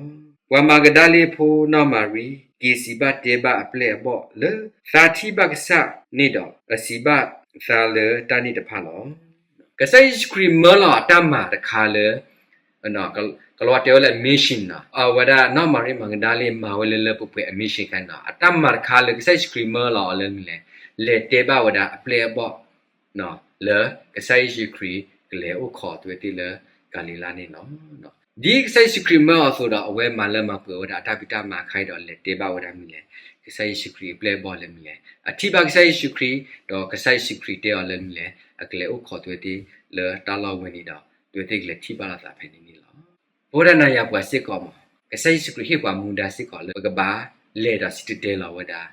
ပှၤမၤကဒၤလ့ၣ်ဖိနီၢ်မၤရံ က့ၤစံးဘၣ်တဲဘၣ်အပျဲၢ်အဘီၣ်လၢ သါထံၣ်ဘၣ်ကစၢ်န့ၣ်ဒီး အစံးဘၣ်သါလၢတၢ်န့ၣ်တဖၣ်လီၤ. ကစၢ်ယ့ၣ်ၡူးခရံာ်မၢလီၤအတၢ်မၤတခါလၢ ကလီၤဝါတဲဝဲလၢ mission နီၤ, အဝဲဒၣ်နီၢ်မၤရံမၤကဒၤလ့ၣ်မၤဝဲလၢလၢပှဲၤပှဲၤအ mission ခါန့ၣ်နီၤ, အတၢ်မၤတခါလၢကစၢ်ယ့ၣ်ၡူးခရံာ်မၢလီၤအီၤလၢမနုၤလဲၣ်, လဲၤတဲဘၣ်ဝဲဒၣ်အပျဲၢ်အဘီၣ် လၢကစၢ်ယ့ၣ်ၡူးခရံာ်ကလဲၤအိၣ်ခိးအဝဲသ့ၣ်လၢကၤလံၤလါန့ၣ်လီၤ. ဒ်ကစၢ်ယ့ၣ်ၡူးခရံာ်မၢအီၤအသိးဒီး အဝဲမၤလၢမၤပှဲၤဝဲဒၣ်အတၢ်ဖံးတၢ်မၤအခါအံၤဒီး လဲၤတဲဘၣ်ဝဲဒၣ်မနုၤလဲၣ်, ကစၢ်ယ့ၣ်ၡူးခရံာ်အပျဲၢ်အဘီၣ်လၢမနုၤလဲၣ်, အထံၣ်ဘၣ်ကစၢ်ယ့ၣ်ၡူးခရံာ် ဒီးကစၢ်ယ့ၣ်ၡူးခရံာ်တဲအီၤလၢမနုၤလဲၣ်, အကလဲၤအိၣ်ခိးအဝဲသ့ၣ်လၢတၢ်လီၢ်ဝဲန့ၣ်ဒီး အဝဲသ့ၣ်ကလဲၤထံၣ်ဘၣ်လိာ်သးဖဲန့ၣ်န့ၣ်လီၤ. ပဝဲဒၣ်နၤယၤပှၤစ့ၢ်ကီးမး, ကစၢ်ယ့ၣ်ၡူးခရံာ်ဟ့ၣ်ပှၤမူဒါစ့ၢ်ကီးလၢ ပကဘၣ်လဲၤဒီးစံၣ်တဲၤတဲလီၤဝဲဒၣ်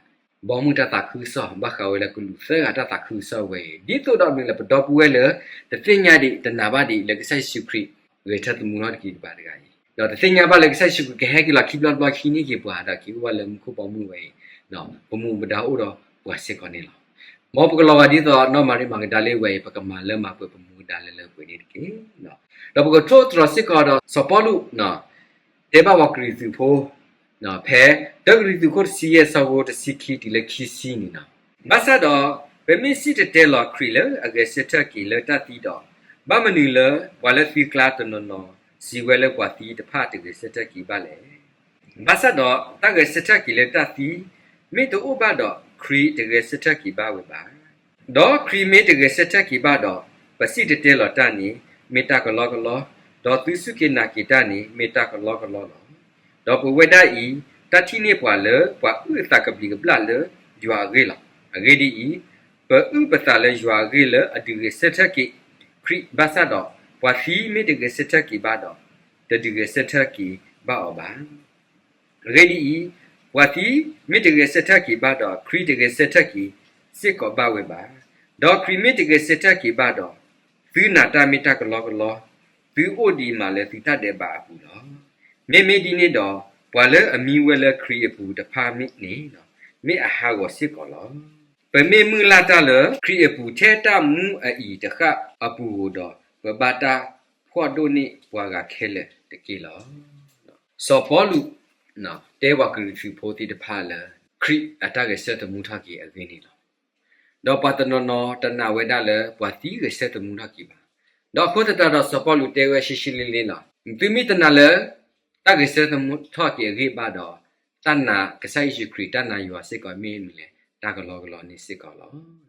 ဘီမုၢ်တၢ်သးခုကစီၣ် ဘၣ်ဃးဝဲလၢကလူးသၢဂၤတၢ်သးခုကစီၣ်ဝဲအံၤ, ဒ်သိးဒီးမ့ၢ်လၢပဒီပုၢ်ဝဲၢ်လၢ တသ့ၣ်ညါဒံး တနာ်ဘၣ်ဒံးလၢကစၢ်ယ့ၣ်ၡူးခရံာ် ဂဲၤဆၢထၢၣ်သမူထီၣ်က့ၤက့ၤပှၤတဂၤအံၤ, ဒီးတသ့ၣ်ညါဘၣ်လၢကစၢ်ယ့ၣ်ၡူးခရံာ်ကဟဲက့ၤလီၤခံဘျီတဘျီ ဟံးန့ၢ်က့ၤပှၤဒီးက့ၤအိၣ်ဘၣ်လၢမူခိၣ်ဘီမုၢ်ဝဲအံၤ, ပမူပဒါအိၣ်ဒီးပှၤစ့ၢ်ကီးန့ၣ်လီၤ. မ်ပကလီၤဂာ်ဒ်သိးနီၢ်မၤရံမၤကဒၤလ့ၣ်ဝဲအံၤ ပကမၤလၢမၤပှဲၤပမူဒါလၢလၢပှဲၤပှဲၤန့ၣ်တက့ၢ်. ဒီးပကထိၣ်သတြီၤစ့ၢ်ကီးဒီးစီၤပီလူး တဲဘၣ်ပှၤကရံၣ်သူးဖိ ဖဲ တၢကရံၣ်သူးခိၣ်တဆံယဲၢ်ဆၢဖိတဆံခံတုၤလၢခံဆံန့ၣ်လီၤ. ဘၣ်ဆၣ်ဒီး ပမ့ၢ်စံၣ်တဲၤတဲလီၤခရံာ်လၢအဂဲၤဆၢထၢၣ်က့ၤလၢတၢ်သံဒီး, ဘၣ်မနုၤလၢပှၤလၢသုကျါတနီၤနီၤ စံးဝဲလၢပှၤသံတဖၣ်တဂဲၤဆၢထၢၣ်က့ၤဘၣ်လဲၣ်. ဘၣ်ဆၣ်ဒီးတၢ်ဂဲၤဆၢထၢၣ်က့ၤလၢတၢ်သံ မ့ၢ်တအိၣ်ဘၣ်ဒီး ခရံာ်တဂဲၤဆၢထၢၣ်က့ၤဘၣ်ဝဲဘၣ်. ဒီးခရံာ်မ့ၢ်တဂဲၤဆၢထၢၣ်က့ၤဘၣ်ဒီး ပစံၣ်တဲၤတဲလီၤတၢ်န့ၣ် မ့ၢ်တၢ်ကလီကလီ ဒီးသုစူၢ်က့ၤနာ်က့ၤတၢ်န့ၣ် မ့ၢ်တၢ်ကလီကလီလီၤ. ဒီးပဝဲဒၣ်အံၤ တၢ်ထံၣ်န့ၢ်ပှၤလၢပှၤအုၣ်အသးကဘျံးကဘျၣ်လၢယွၤအဂ့ၢ်လီၤ. အဂ့ၢ်ဒ်အံၤ, ပအုၣ်ပသးလၢယွၤအဂ့ၢ်လၢအဒုးဂဲၤဆၢထၢၣ်က့ၤခရံာ်ဘၣ်ဆၣ်ဒီး, ပှၤသံမ့ၢ်တဂဲၤဆၢထၢၣ်က့ၤဘၣ်ဒီး, တဒုးဂဲၤဆၢထၢၣ်က့ၤဘၣ်အီၤဘၣ်. အဂ့ၢ်ဒ်အံၤ, ပှၤသံမ့ၢ်တဂဲၤဆၢထၢၣ်က့ၤဘၣ်ဒီး, ခရံာ်တဂဲၤဆၢထၢၣ်က့ၤစ့ၢ်ကီးဘၣ်ဝဲဘၣ်. ဒီးခရံာ်မ့ၢ်တဂဲၤဆၢထၢၣ်က့ၤဘၣ်ဒီး, သုနာ်တၢ်မ့ၢ်တၢ်ကလီကလီ, သုအိၣ်ဒံးမးလၢသုတၢ်ဒဲးဘးအပူၤလီၤ. မ့မ့ၢ်ဒ်န့ၣ်ဒီး, ပှၤလၢအမံဝဲလၢခရံာ်အပူၤတဖၣ်န့ၣ်, မ့ၢ်အဟးဂီၤစ့ၢ်ကီးလီၤ. ပမ့ၢ်မုၢ်လၢ်တၢ်လၢခရံာ်အပူၤထဲတၢ်မူအအံၤတဃၣ်အပူၤဧိၤဒီး, ပဘၣ်တၢ်ဖှီၣ်ဒိၣ်န့ၢ်ပှၤဂၤခဲလၢာ်တက့ၢ်လီၤ. စီၤပီလူး တဲပှၤကရံၣ်သူးဖိသ့ၣ်တဖၣ်လၢ ခရံာ်အတၢ်ဂဲၤဆၢထၢၣ်သမူထီၣ်က့ၤအဂ့ၢ်န့ၣ်လီၤ. ဒီးပှၤတနီၤနီၤတနာ်ဝဲဒၣ်လၢပှၤသံဂဲၤဆၢထၢၣ်သမူထီၣ်က့ၤဘၣ်. ဒီးအဃိသတးဒီးစီၤပီလူးတဲဝဲရှဲရှဲလ့လ့လီၤ. သုမ့ၢ်တနာ်လၢ တၢ်ဂဲၤဆၢထၢၣ်သမူထီၣ်က့ၤအဂ့ၢ်ဘၣ်ဒီး, တၢ်နာ်ကစၢ်ယ့ၣ်ၡူးခရံာ် တၢ်နာ်ယွၤစ့ၢ်ကီးမ့ၢ်မနုၤလဲၣ်, တၢ်ကလီကလီန့ၣ်စ့ၢ်ကီးလီၤ.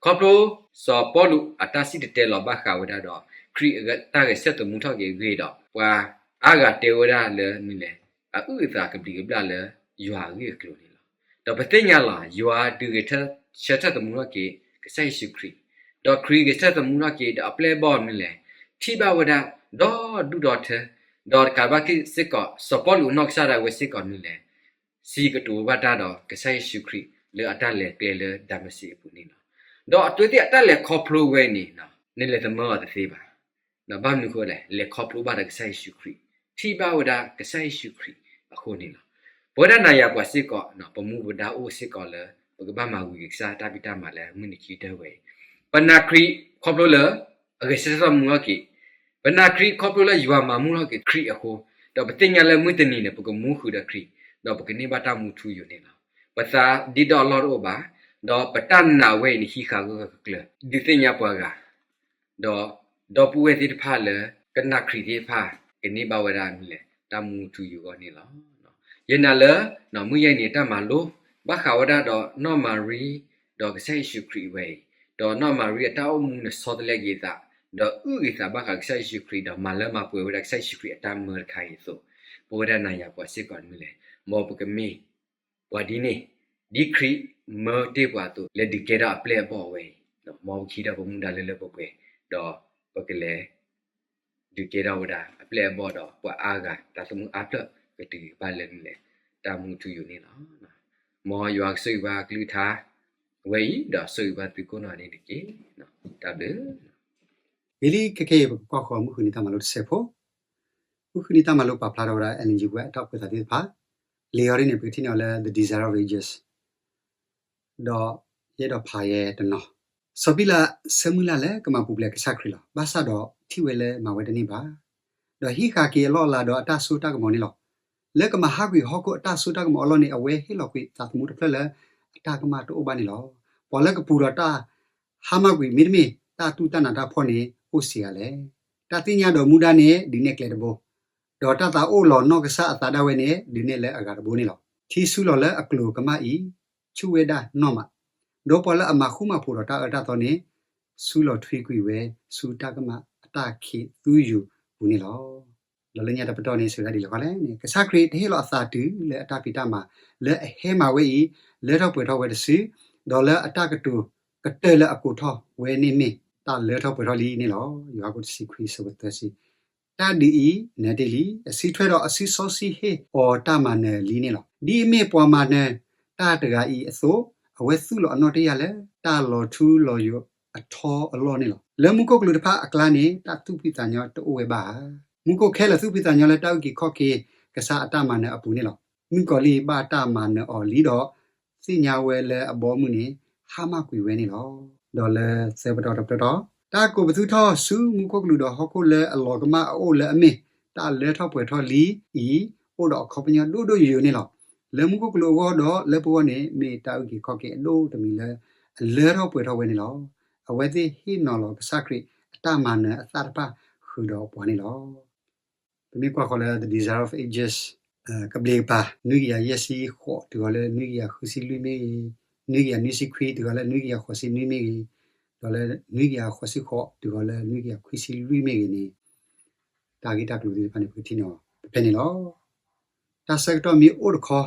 ခီဖျိ စီၤပီလူးအတၢ်စံၣ်တဲၤတဲလီၤဘၣ်ဃးဝဲဒၣ်ဒီး ခရံာ်အတၢ်ဂဲၤဆၢထၢၣ်သမူထီၣ်က့ၤအဂ့ၢ်ဒီး ပှၤအါဂၤတဲဝဲဒၣ်လၢမနုၤလဲၣ်, အအုၣ်အသးကဘျံးကဘျၣ်လၢယွၤအဂ့ၢ်အကျိၤန့ၣ်လီၤ. ဒီးပသ့ၣ်ညါလီၤ ယွၤဒုးဂဲၤဆၢထၢၣ်သမူထီၣ်က့ၤ ကစၢ်ယ့ၣ်ၡူးခရံာ်, ဒီးခရံာ်ဂဲၤဆၢထၢၣ်သမူထီၣ်က့ၤဒီးအပျဲၢ်အဘီၣ်မနုၤလဲၣ်, ထံၣ်ဘၣ်ဝဲဒၣ် ဒီဒူၣ်ဒီထၢ, ဒီးတကးဘၣ်စ့ၢ်ကီး စီၤပီလူးအနီၢ်ကစၢ်ဒၣ်ဝဲစ့ၢ်ကီးမနုၤလဲၣ်, စံးကတိၤဘၣ်တၢ်ဒီးကစၢ်ယ့ၣ်ၡူးခရံာ်လၢအတၢ်လဲၤကျဲလၢဒၤမးစ့းအပူၤန့ၣ်လီၤ. ဒီးအဝဲသ့ၣ်အတၢ်လဲၤခီဖျိဝဲန့ၣ် နလဲၤသမၢအီၤတသ့ဘၣ်. ဘၣ်မနုၤအဃိလဲၣ်, လဲၤခီဖျိဘၣ်ဒီးကစၢ်ယ့ၣ်ၡူးခရံာ်, ထံၣ်ဘၣ်ဝဲဒၣ်ကစၢ်ယ့ၣ်ၡူးခရံာ်အဃိန့ၣ်လီၤ. ပဝဲဒၣ်နၤယၤပှၤစ့ၢ်ကီး ပမူပဒါအိၣ်စ့ၢ်ကီးလၢ ပကဘၣ်မၤဝံၤက့ၤကစၢ်တၢ်ဖံးတၢ်မၤလၢမုၢ်နံၤခံကတၢၢ်ဝဲအံၤ, ပနာ်ခရံာ်ခီဖျိလၢ အဂဲၤဆၢထၢၣ်သမူထီၣ်က့ၤ, ပနာ်ခရံာ်ခီဖျိလၢယွၤမၤမူထီၣ်က့ၤခရံာ်အဃိ, ဒီးပသ့ၣ်ညါလၢမုၢ်တနံၤန့ၣ် ပကမူဃုာ်ဒီးခရံာ်, ဒီးပကန့ၢ်ဘၣ်တၢ်မူထူယိာ်န့ၣ်လီၤ. ပသးဒ့ဒီအလီၢ်တအိၣ်ဘၣ်, ဒီးပတၢ်နာ်ဝဲအံၤန့ၣ် ဟံးဃာ်ဂၢၢ်ဂၢၢ်ကျၢၤကျၢၤ, ဒုးသ့ၣ်ညါပှၤဂၤ, ဒီးဒီပုၢ်ဝဲၢ်သ့ၣ်တဖၣ်လၢ ကနာ်ခရံာ်သ့ၣ်တဖၣ် ကန့ၢ်ဘၣ်ဝဲဒၣ်မနုၤလဲၣ်, တၢ်မူထူယိာ်အဂီၢ်န့ၣ်လီၤ. ယနာ်လၢ မုၢ်ယဲၢ်နံၤအတၢ်မၤလိ ဘၣ်ဃးဝဲဒၣ်ဒီးနီၢ်မၤရံ ဒီးကစၢ်ယ့ၣ်ၡူးခရံာ်ဝဲအံၤ, ဒီးနီၢ်မၤရံအတၢ်အိၣ်မူန့ၣ်ဆီတလဲက့ၤအသး, ဒီးအုၣ်က့ၤသးဘၣ်ဃးကစၢ်ယ့ၣ်ၡူးခရံာ် ဒီးမၤလၢမၤပှဲၤဝဲဒၣ်ကစၢ်ယ့ၣ်ၡူးခရံာ်အတၢ်မၢတခါအံၤအသိး, ပဝဲဒၣ်နၤယၤပှၤစ့ၢ်ကီးမနုၤလဲၣ်, မ်ပကမ့ၢ် ပှၤဒ်န့ၣ်, ဒ်ခရံာ်မၢတ့ၢ်ပှၤအသိး လဲၤဒုးကဲထီၣ်အပျဲၢ်အဘီၣ်ဝဲအံၤ, မ်ပကဟံးထီၣ်ပမူဒါလၢလၢပှဲၤပှဲၤ, ဒီးပကလဲၤ ဒုးကဲထီၣ်ဝဲဒၣ်အပျဲၢ်အဘီၣ်ဒီး ပှၤအါဂၤတၢ်သမူအါဖျၢၣ်ကတုၤက့ၤဘၣ်လၢမနုၤလဲၣ်, တၢ်မူထူယိာ်န့ၣ်လီၤ. မ်ယွၤကဆိၣ်ဂ့ၤဘၣ်အကလုၢ်ကထါဝဲအံၤ ဒီးဆိၣ်ဂ့ၤဘၣ်သုကိးနီၢ်ဒဲးန့ၣ်တက့ၢ်. တၢ်ဘျုး ဂ့ၤလံ ခဲကနံၣ်အံၤ ပကကွၢ်ဃီၤမုၢ်ဃုနံၤတၢ်မၤလိတစဲးဖိ, မုၢ်ဃုနံၤတၢ်မၤလိပာ်ဖျါထီၣ်ဝဲဒၣ် Ellen G. White အတၢ်အိၣ်ဖှိၣ်သးသ့ၣ်တဖၣ်, လံာ်အံၤဒ်န့ၣ် ပကထံၣ်န့ၢ်အီၤလၢ The Desire of Ages ဒီးယအဲၣ်ဒိးဖးယဲတနီၤ, စီၤဘံလးဆၢမုၢ်လၢ်လၢကမၤပူၤဖျဲးကစၢ်ခရံာ်လီၤ. ဘၣ်ဆၣ်ဒီးထံၣ်ဝဲလၢမၤဝဲတန့ၢ်ဘၣ်, ဒီးဟံးဃာ်က့ၤအလီၢ်အလၤဒီးအတၢ်စိတၢ်ကမီၤန့ၣ်လီၤ. လၢကမၤဟးကွံာ်ဟီၣ်ခိၣ်အတၢ်စိတၢ်ကမီၤအလီၢ်န့ၣ် အဝဲဟ့ၣ်လီၤကွံာ်သးသမူတဖျၢၣ်လၢအတၢ်ကမၣ်တအိၣ်ဘၣ်န့ၣ်လီၤ. ပှၤလၢကပူၤဒီးတၢ်ဟါမၢ်ကွံာ် မ့တမ့ၢ်တၢ်တူၢ်တၢ်နးတၢ်ဖှီၣ်န့ၣ် အိၣ်စ့ၢ်ဧါလဲၣ်. တၢ်သ့ၣ်ညါဒီးမူဒါန့ၣ် ဒုးနဲၣ်ကျဲတဘိ, ဒီးတၢ်သးအိၣ်လီၤနီၢ်ကစၢ်အသးဒၣ်ဝဲန့ၣ် ဒုးနဲၣ်လၢအဂၤတဘိန့ၣ်လီၤ. ထံဆူလီၤလၢအကျိၤကမၣ်အံၤ ဆူၣ်ဝဲဒၣ်နီၢ်မး, ဒီးပှၤလၢအမၤဃူမၤဖိးဒီးတၢ်အၢတၢ်သီန့ၣ် ဆူလီၤထွံကွံာ်ဝဲဆူတၢ်ကမၣ်အတၢ်ခံးသူယုၢ်ပူၤန့ၣ်လီၤ. ဒီးလၢညါတပတီၢ်န့ၣ် စံးဝဲဒၣ်ဒ်လဲၣ်ဃီလဲၣ်န့ၣ် ကစၢ်ခရံာ်တဟ့ၣ်လီၤအသးတုၤလၢအတၢ်ဖံးတၢ်မၤ လၢအဟဲမၤဝဲအံၤ လၢထီၣ်ပှဲၤထီၣ်ဝဲတစု, ဒီးလၢအတၢ်ကတိၤကတၢၢ်လၢအကိးထီၣ်ဝဲန့ၣ်မ့ၢ်တၢ်လၢထီၣ်ပှဲၤထီၣ်လံန့ၣ်လီၤ. ယိၤဟၣ်ခိၣ်တဆံခွံဆၢဖိသၢဆံ, တၢ်ဒုးအံၤနၢၤတ့ၢ်လံ, အစုထွဲဒီးအစုစီဆှံဟ့ၣ်အီၤတၢ်မၤနၢၤလံန့ၣ်လီၤ. ဒ်အမ့ၢ်ပှၤမၤနၢၤတၢ်တဂၤအံၤအသိး, အဝဲသူၣ်လီၤအနီၣ်တ့ၢ်ယၤလၢ တၢ်လီၤထူလီၤယိာ်အထီအလီၢ်န့ၣ်လီၤ. လၢမူခိၣ်ကလူးတဖၣ်အကျါန့ၣ် တၢ်သူၣ်ဖှံသးညီတအိၣ်ဝဲဘၣ်ဧါ. မူခိၣ်ခဲလၢာ်သူၣ်ဖှံသးညီလၢတၢ်အုၣ်က့ၤခီၣ်က့ၤကစၢ်အတၢ်မၤနၢၤအပူၤန့ၣ်လီၤ. မုၣ်ကီၤလံၢ်ဘၣ်တၢ်မၤနၢၤအီၤလံဒီး သ့ၣ်ညါဝဲလၢအဘီအမုၢ်န့ၣ် ဟါမၢ်ကွံာ်ဝဲန့ၣ်လီၤ. ဒီးလၢသၢပတီၢ်တပတီၢ်, တၢ်ကိးပသူထီၣ်ဆူမူခိၣ်ကလူးဒီးဟီၣ်ခိၣ်လၢအလီၤကမၣ်အအိၣ်လၢအမ့ၢ် တၢ်လၢထီၣ်ပှဲၤထီၣ်လံအံၤ အိၣ်ဒီးအခီပညီဒိၣ်ဒိၣ်ယိာ်ယိာ်န့ၣ်လီၤ. လၢမူခိၣ်ကလူးအဂီၢ်ဒီးလၢပဂီၢ်န့ၣ် မ့ၢ်တၢ်အုၣ်က့ၤခီၣ်က့ၤအဒိၣ်တမံၤလၢ အလၢထီၣ်ပှဲၤထီၣ်ဝဲန့ၣ်လီၤ. အဝဲသ့ၣ်ဟ့ၣ်နီၤလီၤကစၢ်ခရံာ်အတၢ်မၤနၢၤအသၣ်တဖၣ်ဃုာ်ဒီးပှၤန့ၣ်လီၤ. ပမ့ၢ်ကွၢ်ဃီၤလၢ The Desire of Ages ကဘျံးကပၤ နွံကယၤယဲၢ်ဆံဃိး တုၤဃီၤလၢနွံကယၤဃုဆံလွံၢ်မ့ၢ်ဂ့ၤ, နွံကယၤနွံဆံခွံ တုၤဃီၤလၢနွံကယၤဃိးဆံနွံမ့ၢ်ဂ့ၤ, ဒီးလၢနွံကယၤဃိးဆံဃိး တုၤဃီၤလၢနွံကယၤခွံဆံလွံၢ်မ့ၢ်ဂ့ၤန့ၣ်, တၢ်ဂ့ၢ်တၢ်ကျိၤသ့ၣ်တဖၣ်န့ၣ် ပကထံၣ်န့ၢ်အီၤဖဲန့ၣ်လီၤ. တၢ်ဆၢကတီၢ်မ့ၢ်အိၣ်တခီ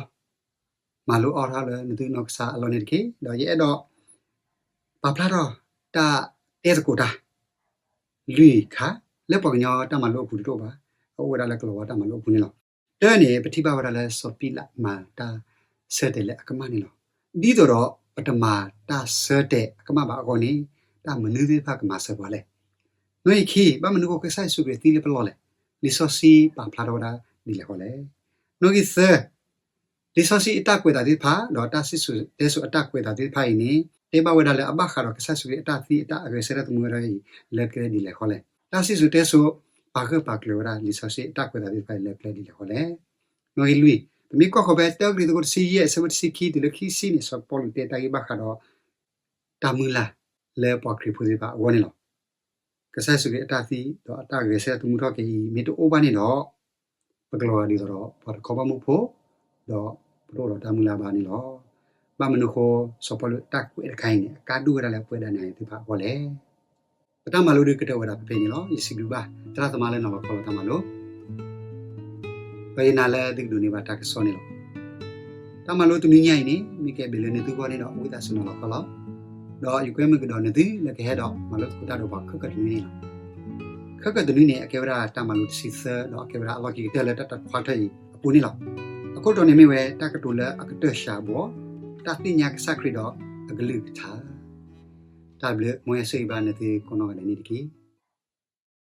မၤလိအါထီၣ်လၢနသူၣ်နီၢ်ကစၢ်အလီၢ်န့ၣ်တက့ၢ်. ဒီးယအဲၣ်ဒိး ပာ်ဖျါထီၣ်တၢ်တဲသကိးတၢ် လွံၢ်ခါ လၢပှၤကညီတၢ်မၤလိအပူၤတအိၣ်ဘၣ်, အအိၣ်ဝဲဒၣ်လၢကလီၤဝါတၢ်မၤလိအပူၤန့ၣ်လီၤ. တၢန့ၣ် ပထံၣ်ဘၣ်ဝဲဒၣ်လၢစီၤပံးလးမၤတၢ်ဆၢတဲာ်လၢအကမၣ်န့ၣ်လီၤ. ဒ်သိးဒီးပတမၤတၢ်ဆၢတဲာ်အကမၣ်ဘၣ်အဂီၢ်န့ၣ် တၢ်မနုၤသ့ၣ်တဖၣ်ကမၤစၢၤပှၤလဲၣ်. နီၣ်ဂံၢ်ခံ, ဘၣ်မနုၤဃိကစၢ်ယ့ၣ်ၡူးခရံာ်သံလၢပလီၢ်လဲၣ်. လံာ်စီဆှံပာ်ဖျါထီၣ်ဝဲဒၣ်ဒ်လဲၣ်ဃီလဲၣ်. နီၣ်ဂံၢ်သၢ, လံာ်စီဆှံအတၢ်ကွဲးအသးသ့ၣ်တဖၣ် ဒီးတၢ်စံၣ်စိၤတဲစိၤအတၢ်ကွဲးအသးသ့ၣ်တဖၣ်အံၤန့ၣ် တဲဘၣ်ဝဲဒၣ်လၢအဘၣ်ဃးဒီးကစၢ်ယ့ၣ်ၡူးခရံာ်အတၢ်သံအတၢ်အဂဲၤဆၢထၢၣ်သမူဝဲဒၣ်အံၤ လၢကျဲဒ်လဲၣ်ဃီလဲၣ်. တၢ်စံၣ်စိၤတဲစိၤ ပာ်ဂၢၢ်ပာ်ကျၢၤဝဲဒၣ်လံာ်စီဆှံအတၢ်ကွဲးအသးသ့ၣ်တဖၣ်အံၤလၢကျဲဒ်လဲၣ်ဃီလဲၣ်. နီၣ်ဂံၢ်လွံၢ်, ပမ့ၢ်ကွၢ်ဃီၤဖဲတၢကရံၣ်သူးခိၣ်တဆံယဲၢ် အဆၢဖိတဆံခံတုၤလၢခံဆံန့ၣ် စီၤပီလူးတဲတၢ်ဂ့ၢ်ဘၣ်ဃးဒီး တၢ်မုၢ်လၢ်လၢပှၤခရံာ်ဖိသ့ၣ်တဖၣ်အဂီၢ်န့ၣ်လီၤ. ကစၢ်ယ့ၣ်ၡူးခရံာ်အတၢ်သံ ဒီးအတၢ်ဂဲၤဆၢထၢၣ်သမူထီၣ်က့ၤအံၤ မ့ၢ်တအိၣ်ဘၣ်န့ၣ်ဒီး ပကလီၤဂာ်ဒ်သိးဒီးပှၤတခီဘီမုၢ်ဖိ, ဒီးပတအိၣ်ဒီးတၢ်မုၢ်လၢ်ဘၣ်န့ၣ်လီၤ. ဘၣ်မနုၤဃိ စီၤပီလူးအတၢ်ကွဲးတခါအံၤန့ၣ် အကါဒိၣ်ဝဲဒၣ်လၢပဝဲဒၣ်နၤယၤသ့ၣ်တဖၣ်အဂီၢ်လဲၣ်. ပတၢ်မၤလိဒုးကတၢၢ်ဝဲဒၣ်ဖဲဖဲအံၤန့ၣ်လီၤ. ယစံးဘျုးဘၣ်သရၣ်သမါလၢနီၤလီၤခီလီၤတၢ်မၤလိ ဒီးယနာ်လၢသုကဒိးန့ၢ်ဘၣ်တၢ်ကစီၣ်န့ၣ်လီၤ. တၢ်မၤလိတနွံညါအံၤန့ၣ် မ့ၢ်ကဲဘျုးလၢနသုဂီၢ်န့ၣ်ဒီး ဝံသးစူၤနီၤလီၤခီလီၤ, ဒီးယကွဲမုာ်ကဒီးနသုလၢကဟဲဒီးမၤလိသကိးတၢ်ဒီးပှၤခဲကိာ်တနွံန့ၣ်လီၤ. ခဲကိာ်တနွံန့ၣ် အကဲဝဲဒၣ်တၢ်မၤလိတဆံသၢ ဒီးအကဲဝဲဒၣ်အလီၢ်ခံကတၢၢ်လၢတၢ်တခွါထၢၣ်အံၤအပူၤန့ၣ်လီၤ. အခိၣ်တီန့ၣ်မ့ၢ်ဝဲတၢ်ကတိၤလၢအကတၢၢ်စှၤဘှီး, တၢ်သ့ၣ်ညါကစၢ်ခရံာ်ဒီးအကလုၢ်ကထါ. တၢ်ဘျုးမ်ယွၤဆိၣ်ဂ့ၤဘၣ်နသုကိးနီၢ်ဂၤဒဲးန့ၣ်တက့ၢ်.